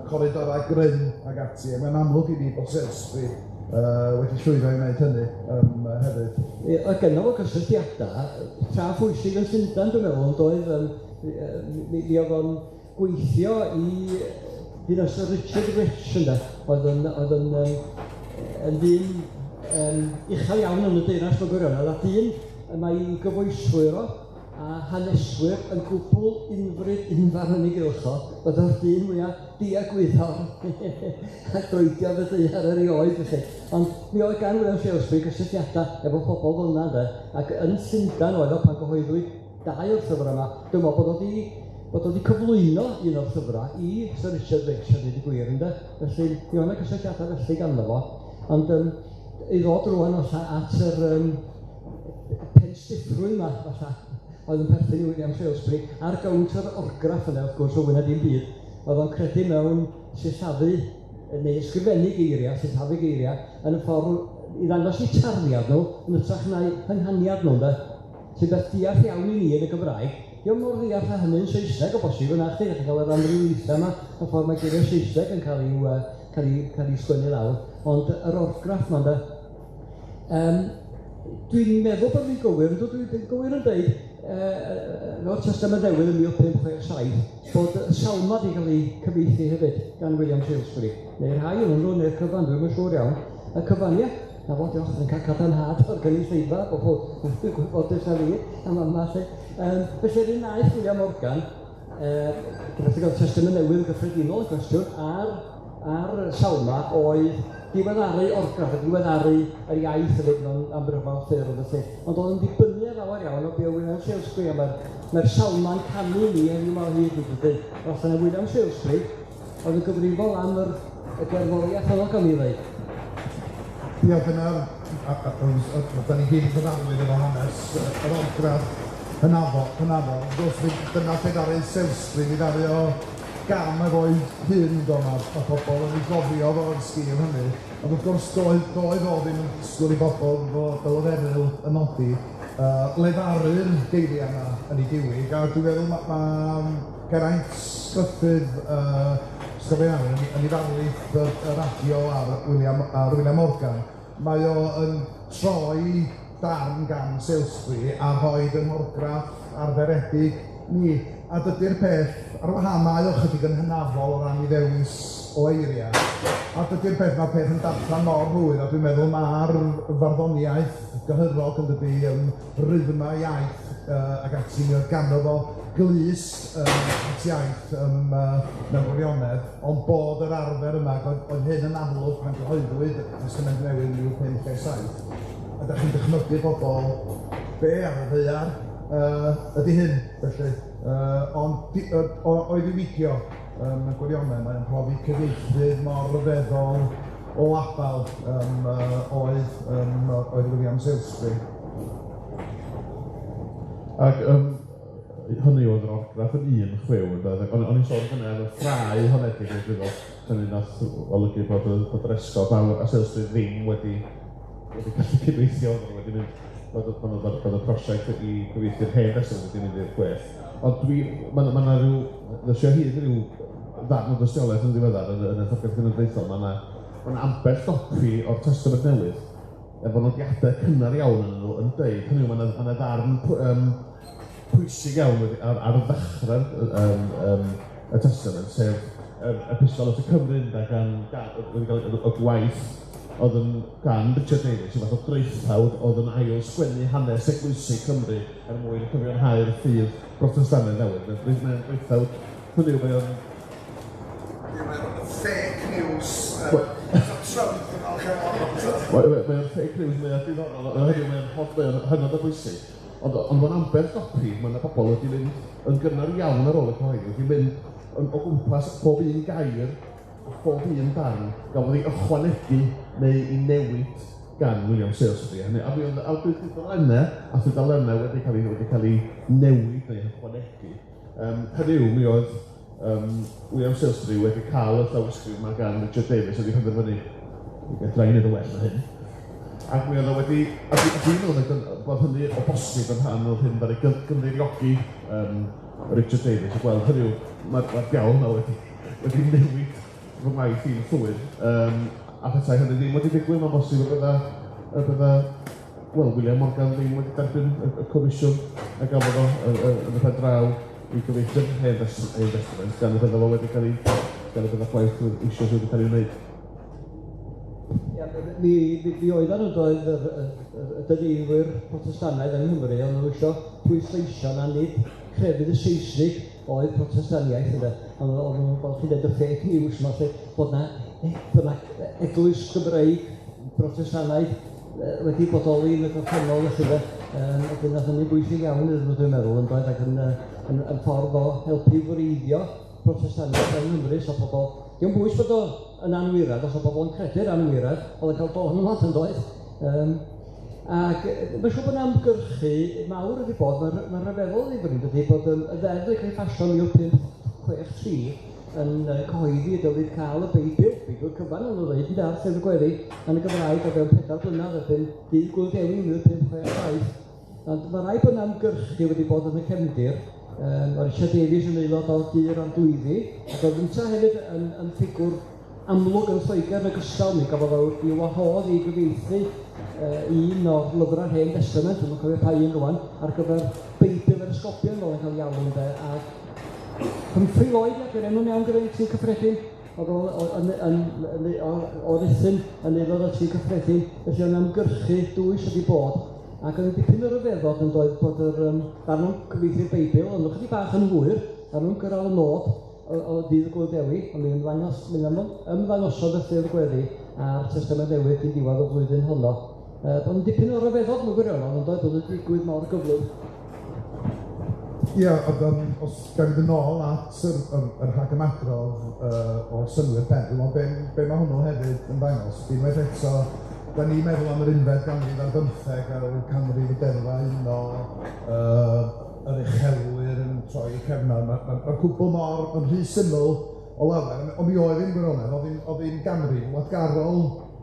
coridorau grym ag ati. A mae'n amlwg i fi bod Salesbury wedi llwyddo i wneud hynny hefyd. Oedd genno fo gysylltiadau tra phwysig yn Llundain, dwi'n meddwl, ond oedd, mi oedd o'n gweithio i ddinas Richard Rich, ynde, oedd yn ddyn uchel iawn yn y deyrnas mewn gwirionedd, a dyn y mae ei gyfoeswyr o a haneswyr yn gwbl unfryd unfarn yn ei gylch o, oedd o'r dyn mwyaf diagwyddor a droediodd y ddaear erioed felly. Ond mi oedd gan William Salesbury gysylltiadau efo pobl fel yna, ynde, ac yn Llundain oedd o pan gyhoeddwyd dau o'r llyfrau yma. Dwi'n meddwl bod o wedi cyflwyno un o'r llyfrau i Sir Richard Rich, a dweud y gwir, ynde. Felly, mi oedd yna gysylltiadau felly ganddo fo. Ond i ddod rŵan fatha at yr penstiffrwydd yma, fatha, oedd yn perthyn i William Salesbury, ar gownt yr orgraff yna, wrth gwrs, o fwy na dim byd, oedd o'n credu mewn sillafu, neu ysgrifennu geiriau, sillafu geiriau, yn y ffordd i ddangos eu tarddiad nhw, yn hytrach na'u hynghaniad nhw, ynde. Sy'n beth diarth iawn i ni yn y Gymraeg. Dio'm mor ddiarth â hynny yn Saesneg o bosib, yna chdi, chi'n cael yr amrywiaethau yma, y ffordd mae geiriau Saesneg yn cael eu sgwennu lawr, ond yr orgraff yma, ynde. Dwi'n meddwl bod fi'n gywir, yndw, dwi'n gywir yn deud, efo'r Testament Newydd yn 1567, bod y Salma wedi cael ei cyfieithu hefyd gan William Salesbury. Neu rhai o'n nhw, neu'r cyfan, dwi'm yn siŵr iawn. Y cyfan, ie. Na fo, diolch, yn cael cadarnhad o'r gynulleidfa, bobl fwy gwybodus na fi, am yma, lle. Felly, yr un wnaeth William Morgan, gyda gael Testament Newydd yn gyffredinol y cwestiwn, ar Salma oedd diweddaru orgraff, a diweddaru yr iaith hefyd mewn amryfal ffyrdd felly. Ond oedd yn dibynnu ar lawer iawn o be oedd William Salesbury, a mae'r Salma'n canu ni heddiw yma o hyd yn dydy. Roedd yna William Salesbury oedd yn gyfrifol am y gerddoriaeth oedd o gael ei ddeud. Ia, dyna'r, da ni gyd yn gyfarwydd efo hanes yr orgraff hynafol. Wrth gwrs, dyna lle ddaru Salesbury, mi ddaru o gam efo'i hun, do, ma' pobl yn ei gofio fo yn sgil hynny. Ond wrth gwrs, doedd o ddim yn disgwyl i bobl fel oedd Eryl yn nodi, lefaru'r geiriau yma yn ei diwyg. A dwi'n meddwl ma' Geraint Gruffydd, Sgofeanu yn ei ddarlith y radio ar William Morgan, mae o yn troi darn gan Salesbury a rhoid yn orgraff arferedig ni. A dydy'r peth, ar wahân mae o chydig yn hynafol o ran 'i ddewis o eiria', a dydy'r peth, ma'r peth yn darllan mor rhwydd, a dwi'n meddwl ma'r farddoniaeth gyhyrog yn dydi, rhythma iaith ac ati, mi oedd ganddo fo glust at iaith mewn gwirionedd, ond bod yr arfer yma, ac oedd hyn yn amlwg pan gyhoeddwyd y Testament Newydd yn 1567, a dach chi'n dychmygu bobl, be ar y ddaear ydy hyn, felly. Ond o'i ddiwygio mewn gwirionedd, mae'n profi cyfieithydd mor ryfeddol o abal oedd William Salesbury. Ac hynny oedd yr orgraff yn un chwiw, yndoedd? Ac o'n i'n sôn gynna am y ffrae honedig ddigwyddodd, hynny nath olygu bod yr esgob a Salesbury ddim wedi gallu cydweithio, oedden nhw wedi mynd, bod y prosiect i gyfieithu'r Hen Destament wedi mynd i'r chwech. Ond dwi, ma' 'na ryw, ddes i o hyd i ryw ddarn o dystiolaeth yn ddiweddar yn y Llyfrgell Genedlaethol, ma' 'na ambell gopi o'r Testament Newydd efo nodiadau cynnar iawn yn nhw yn deud, hynny yw, ma' 'na ddarn pwysig iawn wedi ar ddechrau'r y Testament, sef yr Epistol at y Cymry, ynde, gan wedi cael y gwaith oedd yn gan Richard Davies, rhyw fath o draethawd oedd yn ail sgwennu hanes eglwysig Cymru er mwyn cyfiawnhau'r ffydd Brotestannaidd newydd. Mae'n draethawd, hynny yw, mae o'n... Ie, mae o'n fake news. Trump yn falch iawn ohono. Mae o'n fake news mwyaf diddorol, oherwydd mae'n mae hynod o bwysig. Ond mae'n ambell gopi, mae yna bobl wedi mynd yn gynnar iawn ar ôl y cyhoeddi, wedi mynd o gwmpas pob un gair, pob un darn gafodd ei ychwanegu neu ei newid gan William Salesbury. Hynny, a mi oedd tudalennau a thudalennau wedi cael ei newid neu ychwanegu. Hynny yw, mi oedd William Salesbury wedi cael y llawysgrif yma gan Richard Davies wedi penderfynu, fedra i wneud yn well na hyn. Ac mi oedd o wedi, a dwi'n meddwl bod hynny o bosib yn rhan o'r hyn ddaru gynddeiriogi Richard Davies, a gweld hynny yw, mae'r diawl yma wedi newid fy ngwaith i'n llwyr, a petai hynny ddim wedi digwydd, mae'n bosib y bydda, wel, William Morgan ddim wedi derbyn y comisiwn a gafodd o yn y pen draw i gyfieithu'r Hen Testament, gan y bydda fo wedi cael ei, gan y bydda gwaith eisoes wedi cael ei wneud. Ia, mi oeddan nhw doedd y dyneiddwyr Protestannaidd yng Nghymru, ond nhw eisiau pwysleisio na nid crefydd y Saesnig oedd Protestaniaeth ynde. Ond oedd nhw'n, fel chi'n dweud, y fake news yma, lle bod 'na eglwys Gymreig Protestannaidd wedi bodoli yn y gorffennol felly ynde. Wedyn nath hynny bwysig iawn iddyn nhw, dwi'n meddwl, yn doedd, ac yn ffordd o helpu wreiddio Protestaniaeth yng Nghymru, so pobl, dim bwys bod o yn anwiredd, os oedd pobl yn credu'r anwiredd, oedd yn cael dylanwad yn doedd. Ac mae'n siŵr bod yna ymgyrchu mawr wedi bod, mae'n rhyfeddol i ddifri, dydy, bod y ddeddf wedi cael ei phasio 1563 yn cyhoeddi y dylid cael y Beibl cyfan o'n nhw ddeud, yn ar llyfr gweddi, yn y Gymraeg o fewn 4 blynedd erbyn dydd Gŵyl Dewi 1567. Ond mae rhaid bod yna ymgyrchu wedi bod yn y cefndir. Mae Richard Davies yn aelod o Dŷ'r Arglwyddi, ac oedd ynta hefyd yn ffigwr amlwg yn Lloegr yn ogystal. Mi gafodd o ei wahodd i gyfieithu un o'r lyfrau'r Hen Testament, dwi'm yn cofio pa un rwan, ar gyfer Beibl yr Esgobion, fel yn cael ei alw ynde, ac Humphrey Lloyd, ac yr enw'n iawn gyda Tŷ Cyffredin, oedd o Ruthun yn aelod o'r Tŷ Cyffredin, felly oedd ymgyrchu dwys wedi bod, ac oedd yn dipyn o ryfeddod yn doedd bod yr darn nhw'n cyfieithu'r Beibl, ond ychydig bach yn hwyr, darn nhw'n gyrraedd y nod o ddydd Gŵyl Dewi, ond mi ymddangosodd y llyfr gweddi a'r Testament Newydd cyn diwedd y flwyddyn honno. Ond yn dipyn o ryfeddod mewn gwirionedd, ond doedd bod wedi digwydd mor gyflym. Ia, ond os gawn ni fynd nôl at yr rhagymadrodd o synnwyr pen, dwi'n meddwl be mae hwnnw hefyd yn dangos, unwaith eto, da ni'n meddwl am yr unfed ganrif ar bymtheg fel canrif y deddfau uno, yr uchelwyr yn troi cefnau, mae'r cwbl mor yn rhy syml o lawer, ond mi oedd hi'n gwirionedd, oedd hi'n ganrif wladgarol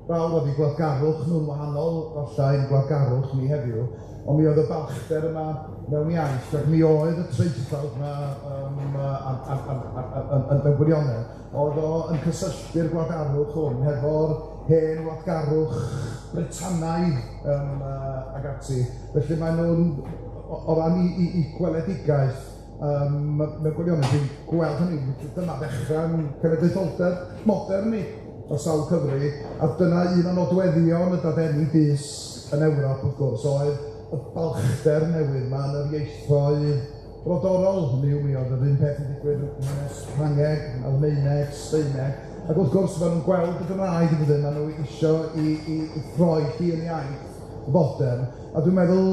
fawr, oedd hi gwladgarwch nhw'n wahanol falle i'n gwladgarwch ni heddiw, ond mi oedd y balchder yma mewn iaith, ac mi oedd y traethawd yma yn gwirionedd, oedd o yn cysylltu'r gwladgarwch hwn hefo'r hen wladgarwch Britanaidd ac ati. Felly maen nhw'n, o ran i gweledigaeth, Mewn gwirionedd dwi'n gweld hynny, dyma ddechrau'n cenedlaetholdeb modern ni o sawl cyfri, a dyna un o nodweddion y dadeni dys yn Ewrop, wrth gwrs, oedd y balchder newydd 'ma yn yr ieithoedd brodorol, hynny yw, mi oedd yr un peth yn digwydd yn hanes Ffrangeg, Almaeneg, Sbaeneg, ac wrth gwrs, maen nhw'n gweld y Gymraeg yn dydyn, maen nhw isio i throi hi yn iaith fodern, a dwi'n meddwl,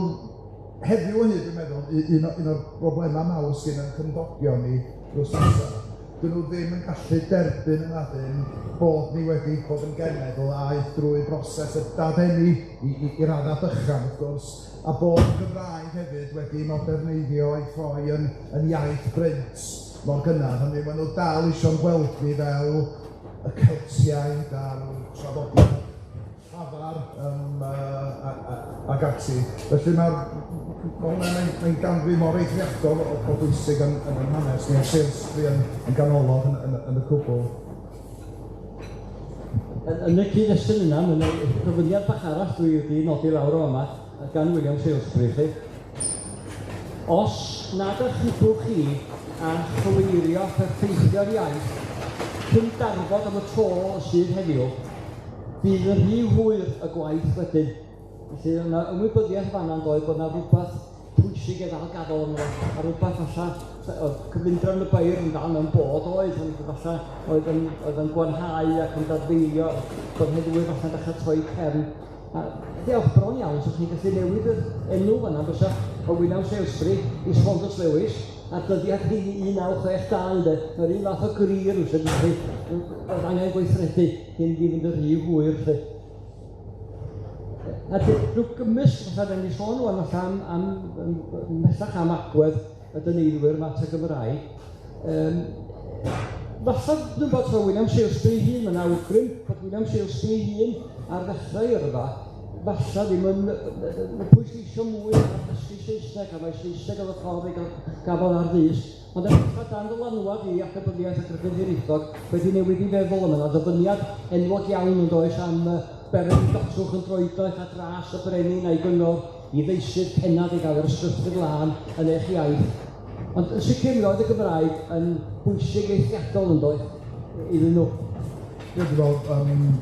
heddiw o hyd, dwi'n meddwl, un o'r broblemau mawr sydd yn cymdogion ni drws nesaf, dyn nhw ddim yn gallu derbyn yn adyn bod ni wedi bod yn genedl aeth drwy broses y dadeni i raddau bychan, wrth gwrs, a bod y Gymraeg hefyd wedi moderneiddio a'i throi yn iaith brint mor gynnar. Hynny, maen nhw dal eisiau'n gweld ni fel y Celtiaid a'r traddodiad llafar ac ati. Felly mae'n ganrif mor eithriadol o bwysig yn yn hanes ni, a Salesbury yn ganolog yn y cwbl. Yn y cyd-destun yna, mae yna ddyfyniad bach arall dwi wedi nodi lawr o yma gan William Salesbury chi. Os nad achubwch chi a chyweirio perffeithio'r iaith cyn darfod am y tro sydd heddiw, bydd yn rhy hwyr y gwaith wedyn. Felly yna ymwybyddiaeth fanna'n doedd bod yna rhywbeth pwysig i ddal gafel yno fo, a rhywbeth falla, oedd cyfundrefn y beirdd yn dal mewn bod oedd, ond falla oedd yn gwanhau ac yn dadfeilio, bod heddwyr falla'n dechrau troi cefn. A diolch bron iawn, so chi'n gallu newid yr enw fanna, fysa, o William Salesbury i Saunders Lewis, a dyddiad hi 1962, ynde. Mae'r un fath o gri rywsut, felly oedd angen gweithredu cyn i fynd yn rhy hwyr, felly. A rhyw gymysg, fatha da ni sôn rwan fatha am ymhellach am agwedd y dyneiddwyr yma at y Gymraeg. Fatha dwi'n bod efo William Salesbury ei hun, mae yna awgrym bod William Salesbury ei hun ar ddechrau yrfa, falla ddim yn pwysleisio mwy ar ddysgu Saesneg, a mae Saesneg oedd y ffordd i gafael ar ddysg. Ond efallai dan ddylanwad i academyddiaeth a Gruffudd Hiraethog wedi newid i feddwl yma. Yna ddyfyniad enwog iawn yn does am bererindotwch yn droednoeth a dras y brenin a'i gyngor i ddeisydd pennad i gael yr ysgrythur lân yn eich iaith. Ond yn sicr mi oedd y Gymraeg yn bwysig eithriadol yn doedd iddyn nhw. Ie, dwi'n meddwl,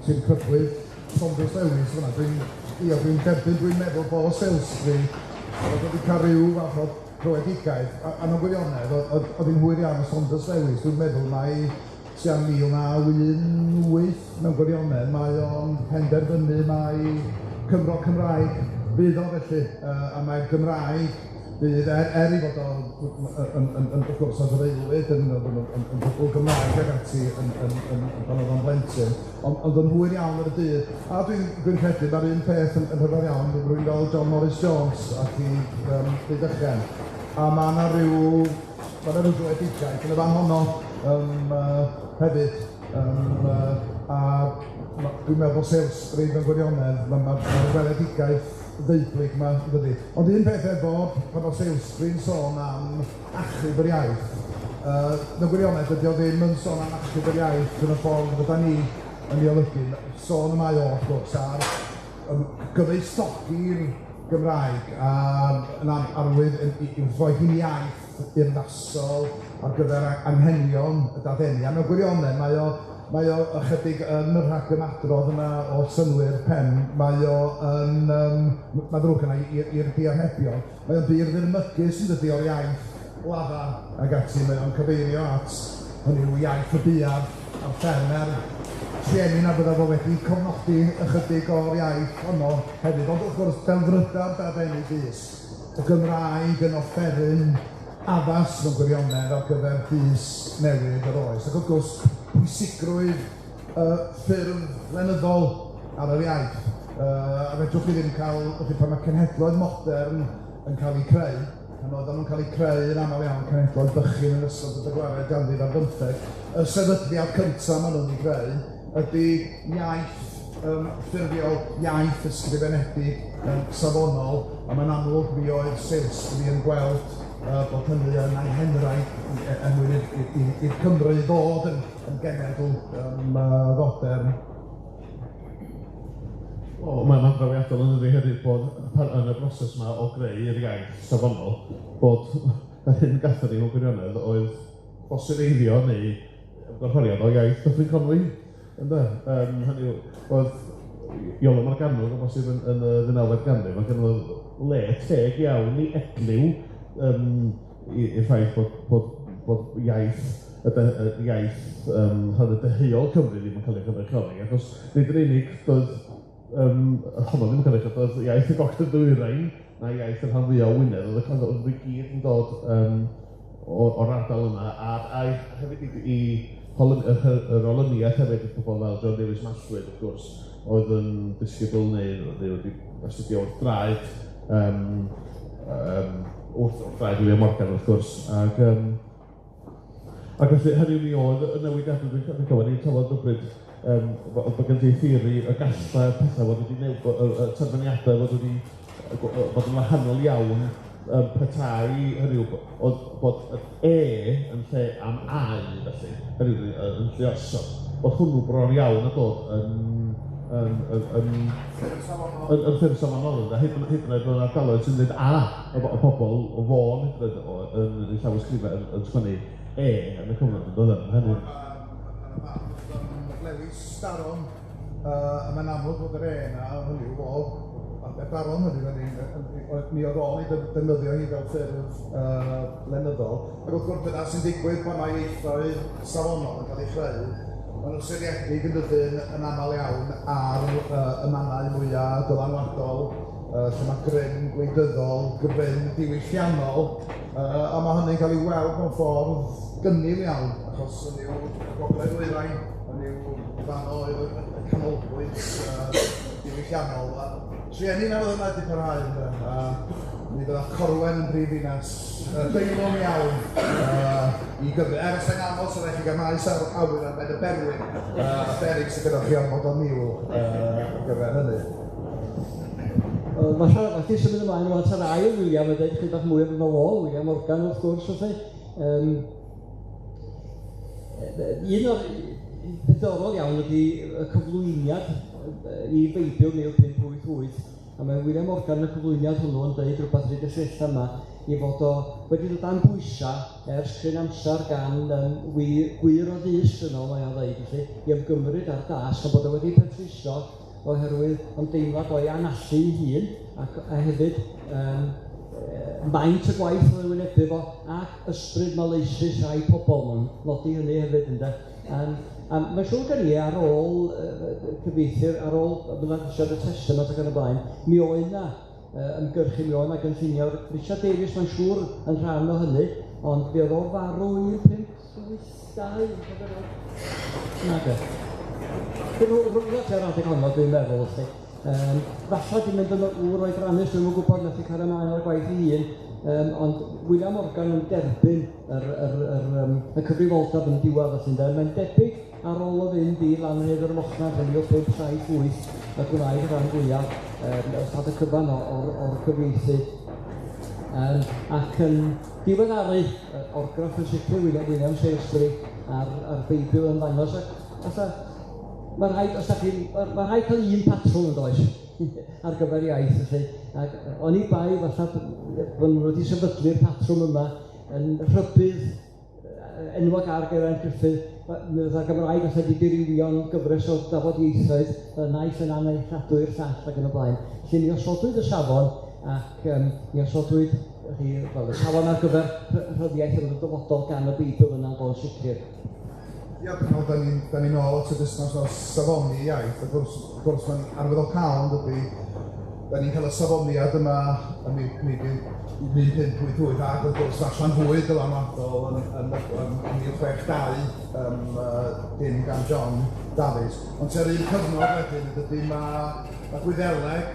ti'n crybwyll Saunders Lewis fyna, dwi'n derbyn, dwi'n meddwl bod Salesbury oedd wedi cael rhyw fath o dröedigaeth, a mewn gwirionedd, oedd hi'n hwyr iawn o Saunders Lewis, dwi'n meddwl mai tua 1918 mewn gwirionedd, mae o'n penderfynu mai Cymro Cymraeg fydd o felly, a mae'r Gymraeg fydd, er i fod o'n, wrth gwrs, oedd yr aelwyd yn gwbl Gymraeg ac ati yn pan oedd o'n blentyn, ond yn hwyr iawn ar y dydd. A dwi'n credu mae'r un peth yn rhyfedd iawn, rwy'n fel John Morris Jones ac i Rhydychen, a mae yna rhyw dröedigaeth yn y fan honno hefyd, a dwi'n meddwl bod Salesbury mewn gwirionedd, mae'r weledigaeth ddeublyg yma, dydy. Ond un peth efo, pan oedd Salesbury'n sôn am achub yr iaith, mewn gwirionedd dydy o ddim yn sôn am achub yr iaith yn y ffordd fydda ni yn ei olygu. Sôn y mae o, wrth gwrs, ar gyfoethogi'r Gymraeg a yn arwydd i'w rhoi hi'n iaith urddasol ar gyfer anghenion y dadeni. A mewn gwirionedd mae o ychydig yn y rhagymadrodd yna o synnwyr pen, mae o yn, mae'n ddrwg yna i'r diarhebion, mae o'n bur ddirmygus yn dydi o'r iaith lafar ac ati, mae o'n cyfeirio at hynny yw iaith y buarth a'r ffermer rhieni na bydda fo wedi cofnodi ychydig o'r iaith honno hefyd, ond wrth gwrs delfryda'r dadeni dys, y Gymraeg yn offeryn addas mewn gwirionedd ar gyfer dys newydd yr oes. Ac wrth gwrs, pwysigrwydd ffurf lenyddol ar yr iaith. A fedrwch chi ddim cael, felly pan mae cenhedloedd modern yn cael eu creu, pan oedden nhw'n cael eu creu yn aml iawn cenhedloedd bychan yn ystod y bedwaredd ganrif ar bymtheg, y sefydliad cyntaf maen nhw'n ei greu ydy iaith ffurfiol, iaith ysgrifenedig safonol, a mae'n amlwg mi oedd Salesbury yn gweld bod hynny yn anghenraid er mwyn i'r Cymru ddod yn genedl fodern. Wel, mae'n drawiadol yn dydi hefyd bod yn y broses yma o greu'r iaith safonol, bod yr hyn gathon ni mewn gwirionedd oedd ffosileiddio neu ymgorfforiad o iaith Dyffryn Conwy, ynde? Hynny yw, oedd Iolo Morgannwg o bosib yn y ddeunawfed ganrif, ac yn le teg iawn i edliw i'r ffaith bod iaith, y iaith rhan deheuol Cymru ddim yn cael ei chynrychioli, achos nid yn unig doedd honno ddim yn cael ei chynrychioli, doedd iaith y Gogledd Ddwyrain na iaith y rhan fwyaf o Wynedd, oedd i gyd yn dod o'r ardal yma, a hefyd i yr olyniaeth hefyd, y pobl fel John Davies Mallwyd, wrth gwrs, oedd yn disgybl neu wedi astudio wrth draed, wrth draed William Morgan, wrth gwrs, ac felly hynny mi oedd y newidiadau dwi'n cofio, ni'n trafod rywbryd bod gen ti theori y gallai pethau fod wedi newid, y terfyniadau fod wedi bod yn wahanol iawn petai, hynny yw, oedd bod y E yn lle am au, felly, hynny yw, yn lluosog, bod hwnnw bron iawn a dod yn ffurf safonol, ynde? Hyd yn oed mewn ardaloedd sy'n dweud A, y pobl o Fôn, hyd yn oed yn eu llawysgrifau yn sgwennu E yn y cyfnod, yn dod yn hynny. Lewis Daron, a mae'n amlwg bod yr E yna, hynny yw, o Aberdaron, hynny yw, mi oedd o'n ei defnyddio hi fel ffurf lenyddol. Ac wrth gwrs dyna sy'n digwydd pan mae ieithoedd safonol yn cael eu chreu. Maen nhw'n seiliedig yn dydyn yn aml iawn ar y mannau mwyaf dylanwadol, lle mae grym gwleidyddol, grym diwylliannol, a mae hynny'n cael ei weld mewn ffordd gynnil iawn, achos yn yw Gogledd Ddwyrain, yn yw fan oedd y canolbwynt diwylliannol. Trueni na fydd yna wedi parhau, ynde? A mi fydda Corwen yn brif ddinas deilwng iawn i Gymru. Er os mae'n anodd, so rhaid chi gael maes ar awyr ar ben y Berwyn, a berig sydd gyda chi ormod o niwl ar gyfer hynny. Falle, falle symud ymlaen rwan ta'r ail William a dweud chydig bach mwy amdano fo, William Morgan wrth gwrs, felly. Un o'r diddorol iawn ydy y cyflwyniad i Beibl 1588, a mae William Morgan yn y cyflwyniad hwnnw yn dweud rhywbeth ryd y sefyllfa yma, i fod o wedi dod dan bwysau ers cryn amser gan gwir o ddysg yno, mae o'n dweud, felly, i ymgymryd â'r dasg, a bod o wedi petruso oherwydd ymdeimlad o'i anallu ei hun, ac a hefyd maint y gwaith oedd yn wynebu fo, ac ysbryd maleisus rhai pobl, mae'n nodi hynny hefyd, ynde. A mae'n siŵr gen i ar ôl cyfieithu'r, ar ôl ymddangosiad y Testament ac yn y blaen, mi oedd yna ymgyrchu, mi oedd yna gynllunio. Richard Davies, mae'n siŵr yn rhan o hynny, ond fe oedd o farw 1582, nage. Rhywbeth ar adeg honno, dwi'n meddwl, felly. Falle di mynd yn ŵr oedrannus, dwi'm yn gwybod, nath i cario ymlaen ar y gwaith ei hun, ond William Morgan yn derbyn y cyfrifoldeb yn y diwedd, felly, ynde. Mae'n debyg ar ôl o fynd i Lanrhaeadr ym Mochnant yn 1578, y gwnaed y rhan fwyaf, ystad y cyfan o'r cyfieithu, ac yn diweddaru orgraff yn sicr William Salesbury a'r Beibl yn ddangos, ac fatha, mae rhaid, os dach chi'n, mae rhaid cael un patrwm yn does ar gyfer iaith, felly, ac oni bai falle bod nhw wedi sefydlu'r patrwm yma yn rhybudd enwog ar Geraint Gruffydd, mi fydda'r Gymraeg fatha wedi dirywio'n gyfres o dafodieithoedd, y naill yn annealladwy i'r llall ac yn y blaen. Felly mi osodwyd y safon ac mi osodwyd wel, y safon ar gyfer rhyddiaeth yn y dyfodol gan y Beibl yna'n bod yn sicr. Ia, dwi'n meddwl, da ni'n ôl at y busnes o safoni iaith, wrth gwrs mae'n arwyddocaol yn dydi, da ni'n cael y safoniad yma yn 1588 ac wrth gwrs allan fwy dylanwadol yn 1662, dim gan John Davies. Ond tua'r un cyfnod wedyn ydy mae Gwyddeleg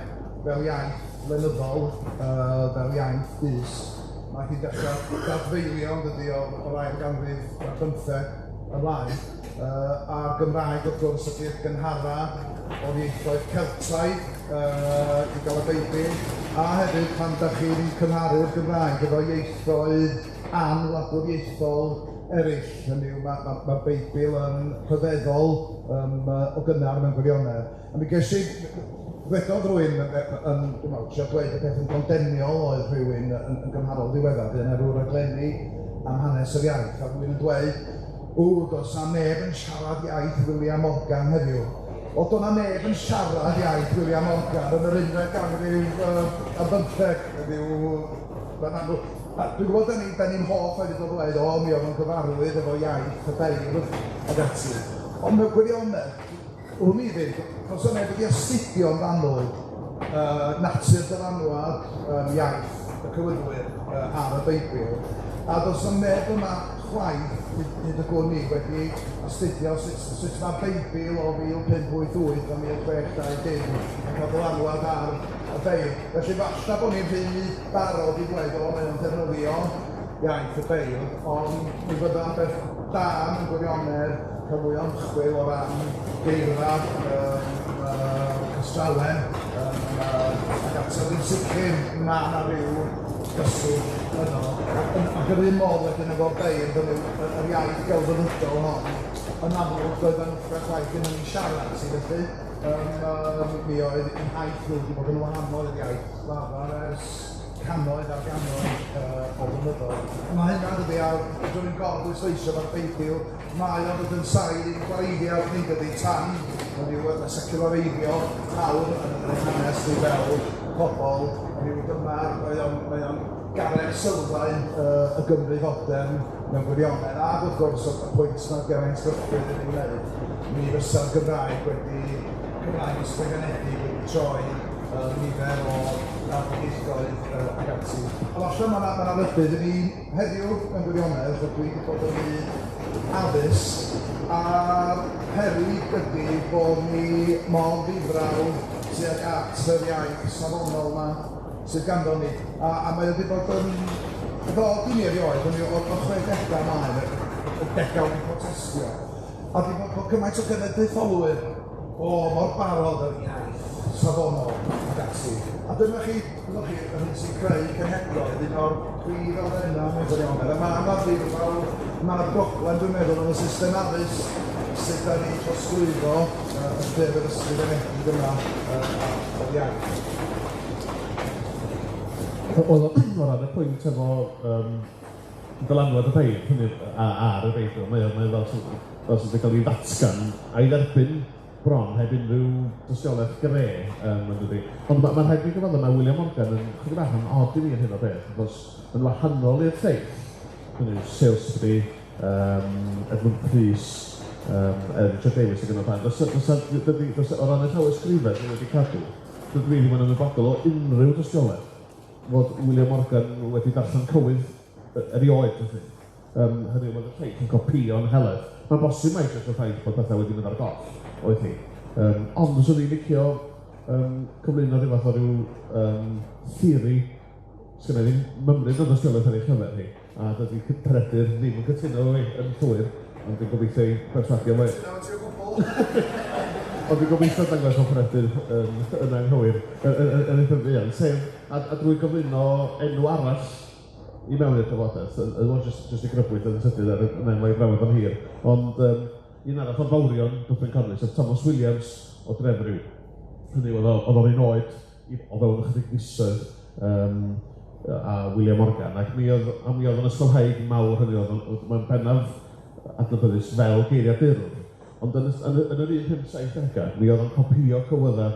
fel iaith lenyddol, fel iaith dysg, mae hi'n dechrau dadfeilio yn dydi o'r ail ganrif ar bymtheg ymlaen, a'r Gymraeg wrth gwrs ydy'r gynhara o'r ieithoedd Celtaidd i gael y Beibl, a hefyd pan dach chi'n cymharu'r Gymraeg efo ieithoedd anwladwriaethol eraill, hynny yw mae'r Beibl yn rhyfeddol o gynnar mewn gwirionedd. A mi ges i, Dwedodd rhywun, yn, dwi'n meddwl, trio dweud y peth yn gondeniol oedd rhywun yn gymharol ddiweddar, fydd yna rhyw raglenni am hanes yr iaith, a rhywun yn dweud, ww, does na neb yn siarad iaith William Morgan heddiw. Wel, doedd na neb yn siarad iaith William Morgan yn yr unfed ganrif ar bymtheg, rhyw... A dwi'n gwybod, da ni'n hoff hefyd o ddweud, o, mi oedd o'n gyfarwydd efo iaith y beirdd ac ati. Ond mewn gwirionedd, wn i ddim, does 'na neb wedi astudio'n fanwl natur dylanwad iaith y cywyddwyr ar y Beibl, a does 'na neb yma chwaith, hyd y gwn i, wedi astudio sut mae'r Beibl o 1588 a 1620 yn cael dylanwad ar y beirdd. Felly falle bod ni'n rhy barod i ddweud, o, mae o'n defnyddio iaith y beirdd, ond mi fydda'n beth da mewn gwirionedd cael mwy o ymchwil o ran geirfa, cystrawen, ac ati. Ond yn sicr mae yna ryw gyswllt yno. Ac yr un modd wedyn efo'r beirdd, hynny yw, yr iaith gelfyddydol hon, yn amlwg doedden nhw chwaith ddim yn ei siarad, sydd felly mi oedd eu haith nhw wedi bod yn wahanol i'r iaith lafar ers cannoedd ar gannoedd o flynyddoedd. Mae hynna, dydy, a dwi'n gorbwysleisio fo'r Beibl, mae o'n dod yn sail i'n gwareiddiad ni, dydy, tan hynny yw y seculareiddio mawr yn ein hanes ni fel pobl, hynny yw dyma, mae o'n garreg sylfaen y Gymru fodern mewn gwirionedd, ac wrth gwrs, y pwynt mae Geraint Gruffydd yn ei wneud, mi fysa'r Gymraeg wedi, Cymraeg ysgrifenedig wedi troi nifer o ieithoedd ac ati. A falle mae yna rybudd i ni heddiw mewn gwirionedd, achos dwi wedi bod yn byd addysg, a'r peryg ydy bod ni mor ddifraw tuag at yr iaith safonol yma sydd ganddo ni. A mae o wedi bod yn ddod i mi erioed, hynny yw, o'r 60au ymlaen, y degawd yn protestio, a wedi bod cymaint o genedlaetholwyr, o, mor barod yr iaith safonol ac ati. A dyma chi, dyma chi, yr hyn sy'n creu cenhedloedd, un o'r prif elfennau mewn gwirionedd. A mae yna ddirfawr, mae yna broblem, dwi'n meddwl, yn y system addysg, sut da ni'n trosglwyddo y ffurf yr ysgrifenedig yma o'r iaith. Oedd o ran y pwynt efo dylanwad y beirdd, hynny ar y Beibl, mae o fel sydd wedi cael ei ddatgan a'i dderbyn bron heb unrhyw dystiolaeth gre, yn dydi. Ond mae'n rhaid i mi gyfaddef, mae William Morgan yn chydig bach yn od i mi yn hyn o beth, achos yn wahanol i'r lleill, hynny yw Salesbury, Edmund Prys, Richard Davies ac yn y blaen. O ran y llawysgrifau sydd wedi cadw, dydw i ddim yn ymwybodol o unrhyw dystiolaeth fod William Morgan wedi darllen cywydd erioed, felly. Hynny yw, oedd y lleill yn copïo'n helaeth. Mae'n bosib mai jyst y ffaith bod pethau wedi mynd ar goll oedd hi. Ond fyswn i'n licio cyflwyno rhyw fath o ryw theori, sgynna i ddim mymryn o dystiolaeth ar ei chyfer hi, a dydy Peredur ddim yn cytuno efo fi yn llwyr, ond dwi'n gobeithio ei berswadio fo. Cytuno efo ti o gwbl! Ond dwi'n gobeithio dangos bod Peredur yn anghywir yn eitha fuan, sef, a drwy gyflwyno enw arall i mewn i'r drafodaeth, yn jyst i grybwyll yn sydyn ar y mae'n drafod am hir, ond un arall o'r fawrion Dyffryn Conwy, sef Thomas Williams o Drefriw. Hynny yw, oedd o'n un oed o fewn ychydig misoedd a William Morgan, ac mi oedd o'n ysgolhaig mawr, hynny oedd, mae'n bennaf adnabyddus fel geiriadurwr, ond yn yr 1570au, mi oedd o'n copïo cywyddau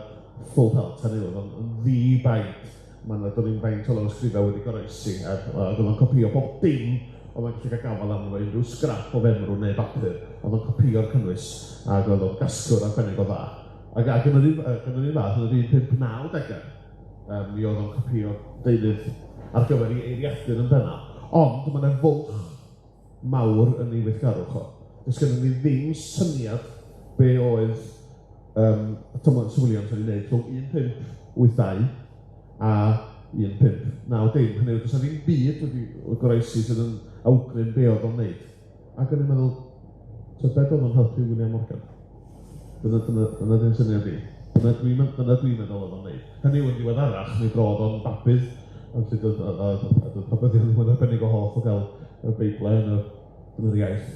full pelt, hynny oedd o'n ddi-baid. Mae yna doedd ddim faint o lawysgrifau wedi goroesi, ac oedd o'n copïo pob dim oedd o'n gallu cael gafael arno fo, unrhyw sgrap o femrwn neu bapur, oedd o'n copïo'r cynnwys, ac oedd o'n gasglwr arbennig o dda. Ac yn yr un fath, yn yr 1590au, mi oedd o'n copïo deunydd ar gyfer ei eiriadur yn bennaf. Ond mae yna fwlch mawr yn ei weithgarwch o. Does gynnon ni ddim syniad be oedd Thomas Williams yn ei wneud rhwng 1582 a 1590. Hynny yw, does 'na ddim byd wedi goroesi sydd yn awgrym be oedd o'n wneud. Ac o'n i'n meddwl, tybed oedd o'n helpu William Morgan? Dyna ddim syniad i. Dyna dwi'n meddwl oedd o'n wneud. Hynny yw, yn ddiweddarach, mi drodd o'n babydd, ond lle doedd pabyddion ddim yn arbennig o hoff o gael y Beiblau yn yr iaith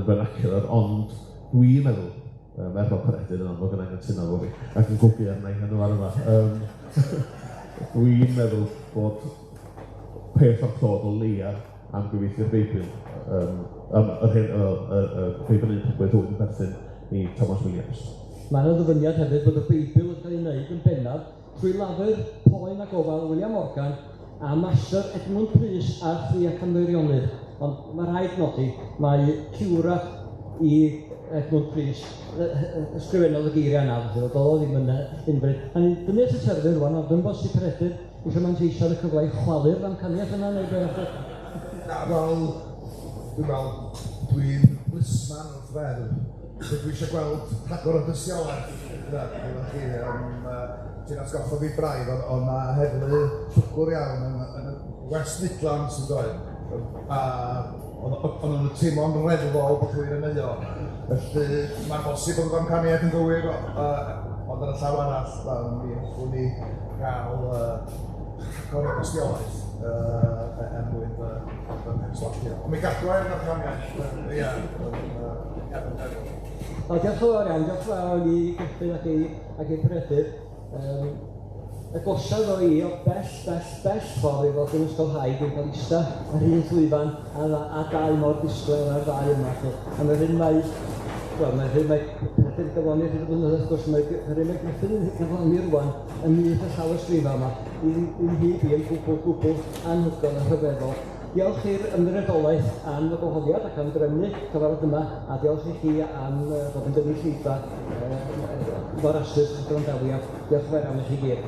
vernacular, ond dwi'n meddwl Er bod Peredur yn amlwg yn anghytuno efo fi, ac yn gwgu arna i yn y fan yma. Dwi'n meddwl bod peth o'r clod o leia am gyfieithu'r Beibl, am yr hyn, y Beibl 1.2 yn perthyn i Thomas Williams. Mae yna ddyfyniad hefyd bod y Beibl yn cael ei wneud yn bennaf trwy lafur, poen a gofal William Morgan a Master Edmund Prys a'r Thri ac Meirionnydd. Ond mae rhaid nodi, mae ciwrad i Edmund Prys ysgrifennodd y geiriau yna, felly doedd o ddim yn unfryd. A ni'n dynnu at y terfyn rwan, ond dwi'n bosib Peredur eisiau manteisio ar y cyfle i chwalu'r ddamcaniaeth yna neu beth? Na, wel, dwi'n meddwl, dwi'n blisman wrth feddwl. So dwi eisiau gweld rhagor o dystiolaeth. Na, efo chi, ti'n atgoffa fi braidd, ond na heddlu llwgwr iawn yn y West Midlands yn dweud. A o'n nhw'n teimlo'n reddfol bod rhywun yn euog. Felly mae'n bosib bod y ddamcaniaeth yn gywir, ond ar y llaw arall, mi hoffwn ni gael rhagor o dystiolaeth er mwyn fy mherswadio. Ond mi gadw ar ddamcaniaeth, ia, yn meddwl. Wel, diolch yn fawr iawn, diolch yn fawr i Gruffydd ac i Peredur. Y gosod o i o bell, bell, bell ffordd i fod yn ysgolhaig yn cael ista ar un llwyfan a dau mor disgwyl ar ddau yma. Lle. A mae'r hyn mae, wel, mae'r hyn mae Peredur yn gyflawni rhywbeth blynyddoedd, wrth gwrs, mae'r hyn mae Gruffydd yn gyflawni rwan ym myd y llawysgrifau yma, i'n hyb i yn gwbl, gwbl anhygoel a rhyfeddol. Diolch i'r ymddiriedolaeth am y gwahoddiad ac am drefnu cyfarfod yma, a diolch i chi am fod yn gynulleidfa mor astus a gwrandawiad. Diolch yn fawr iawn i chi gyd.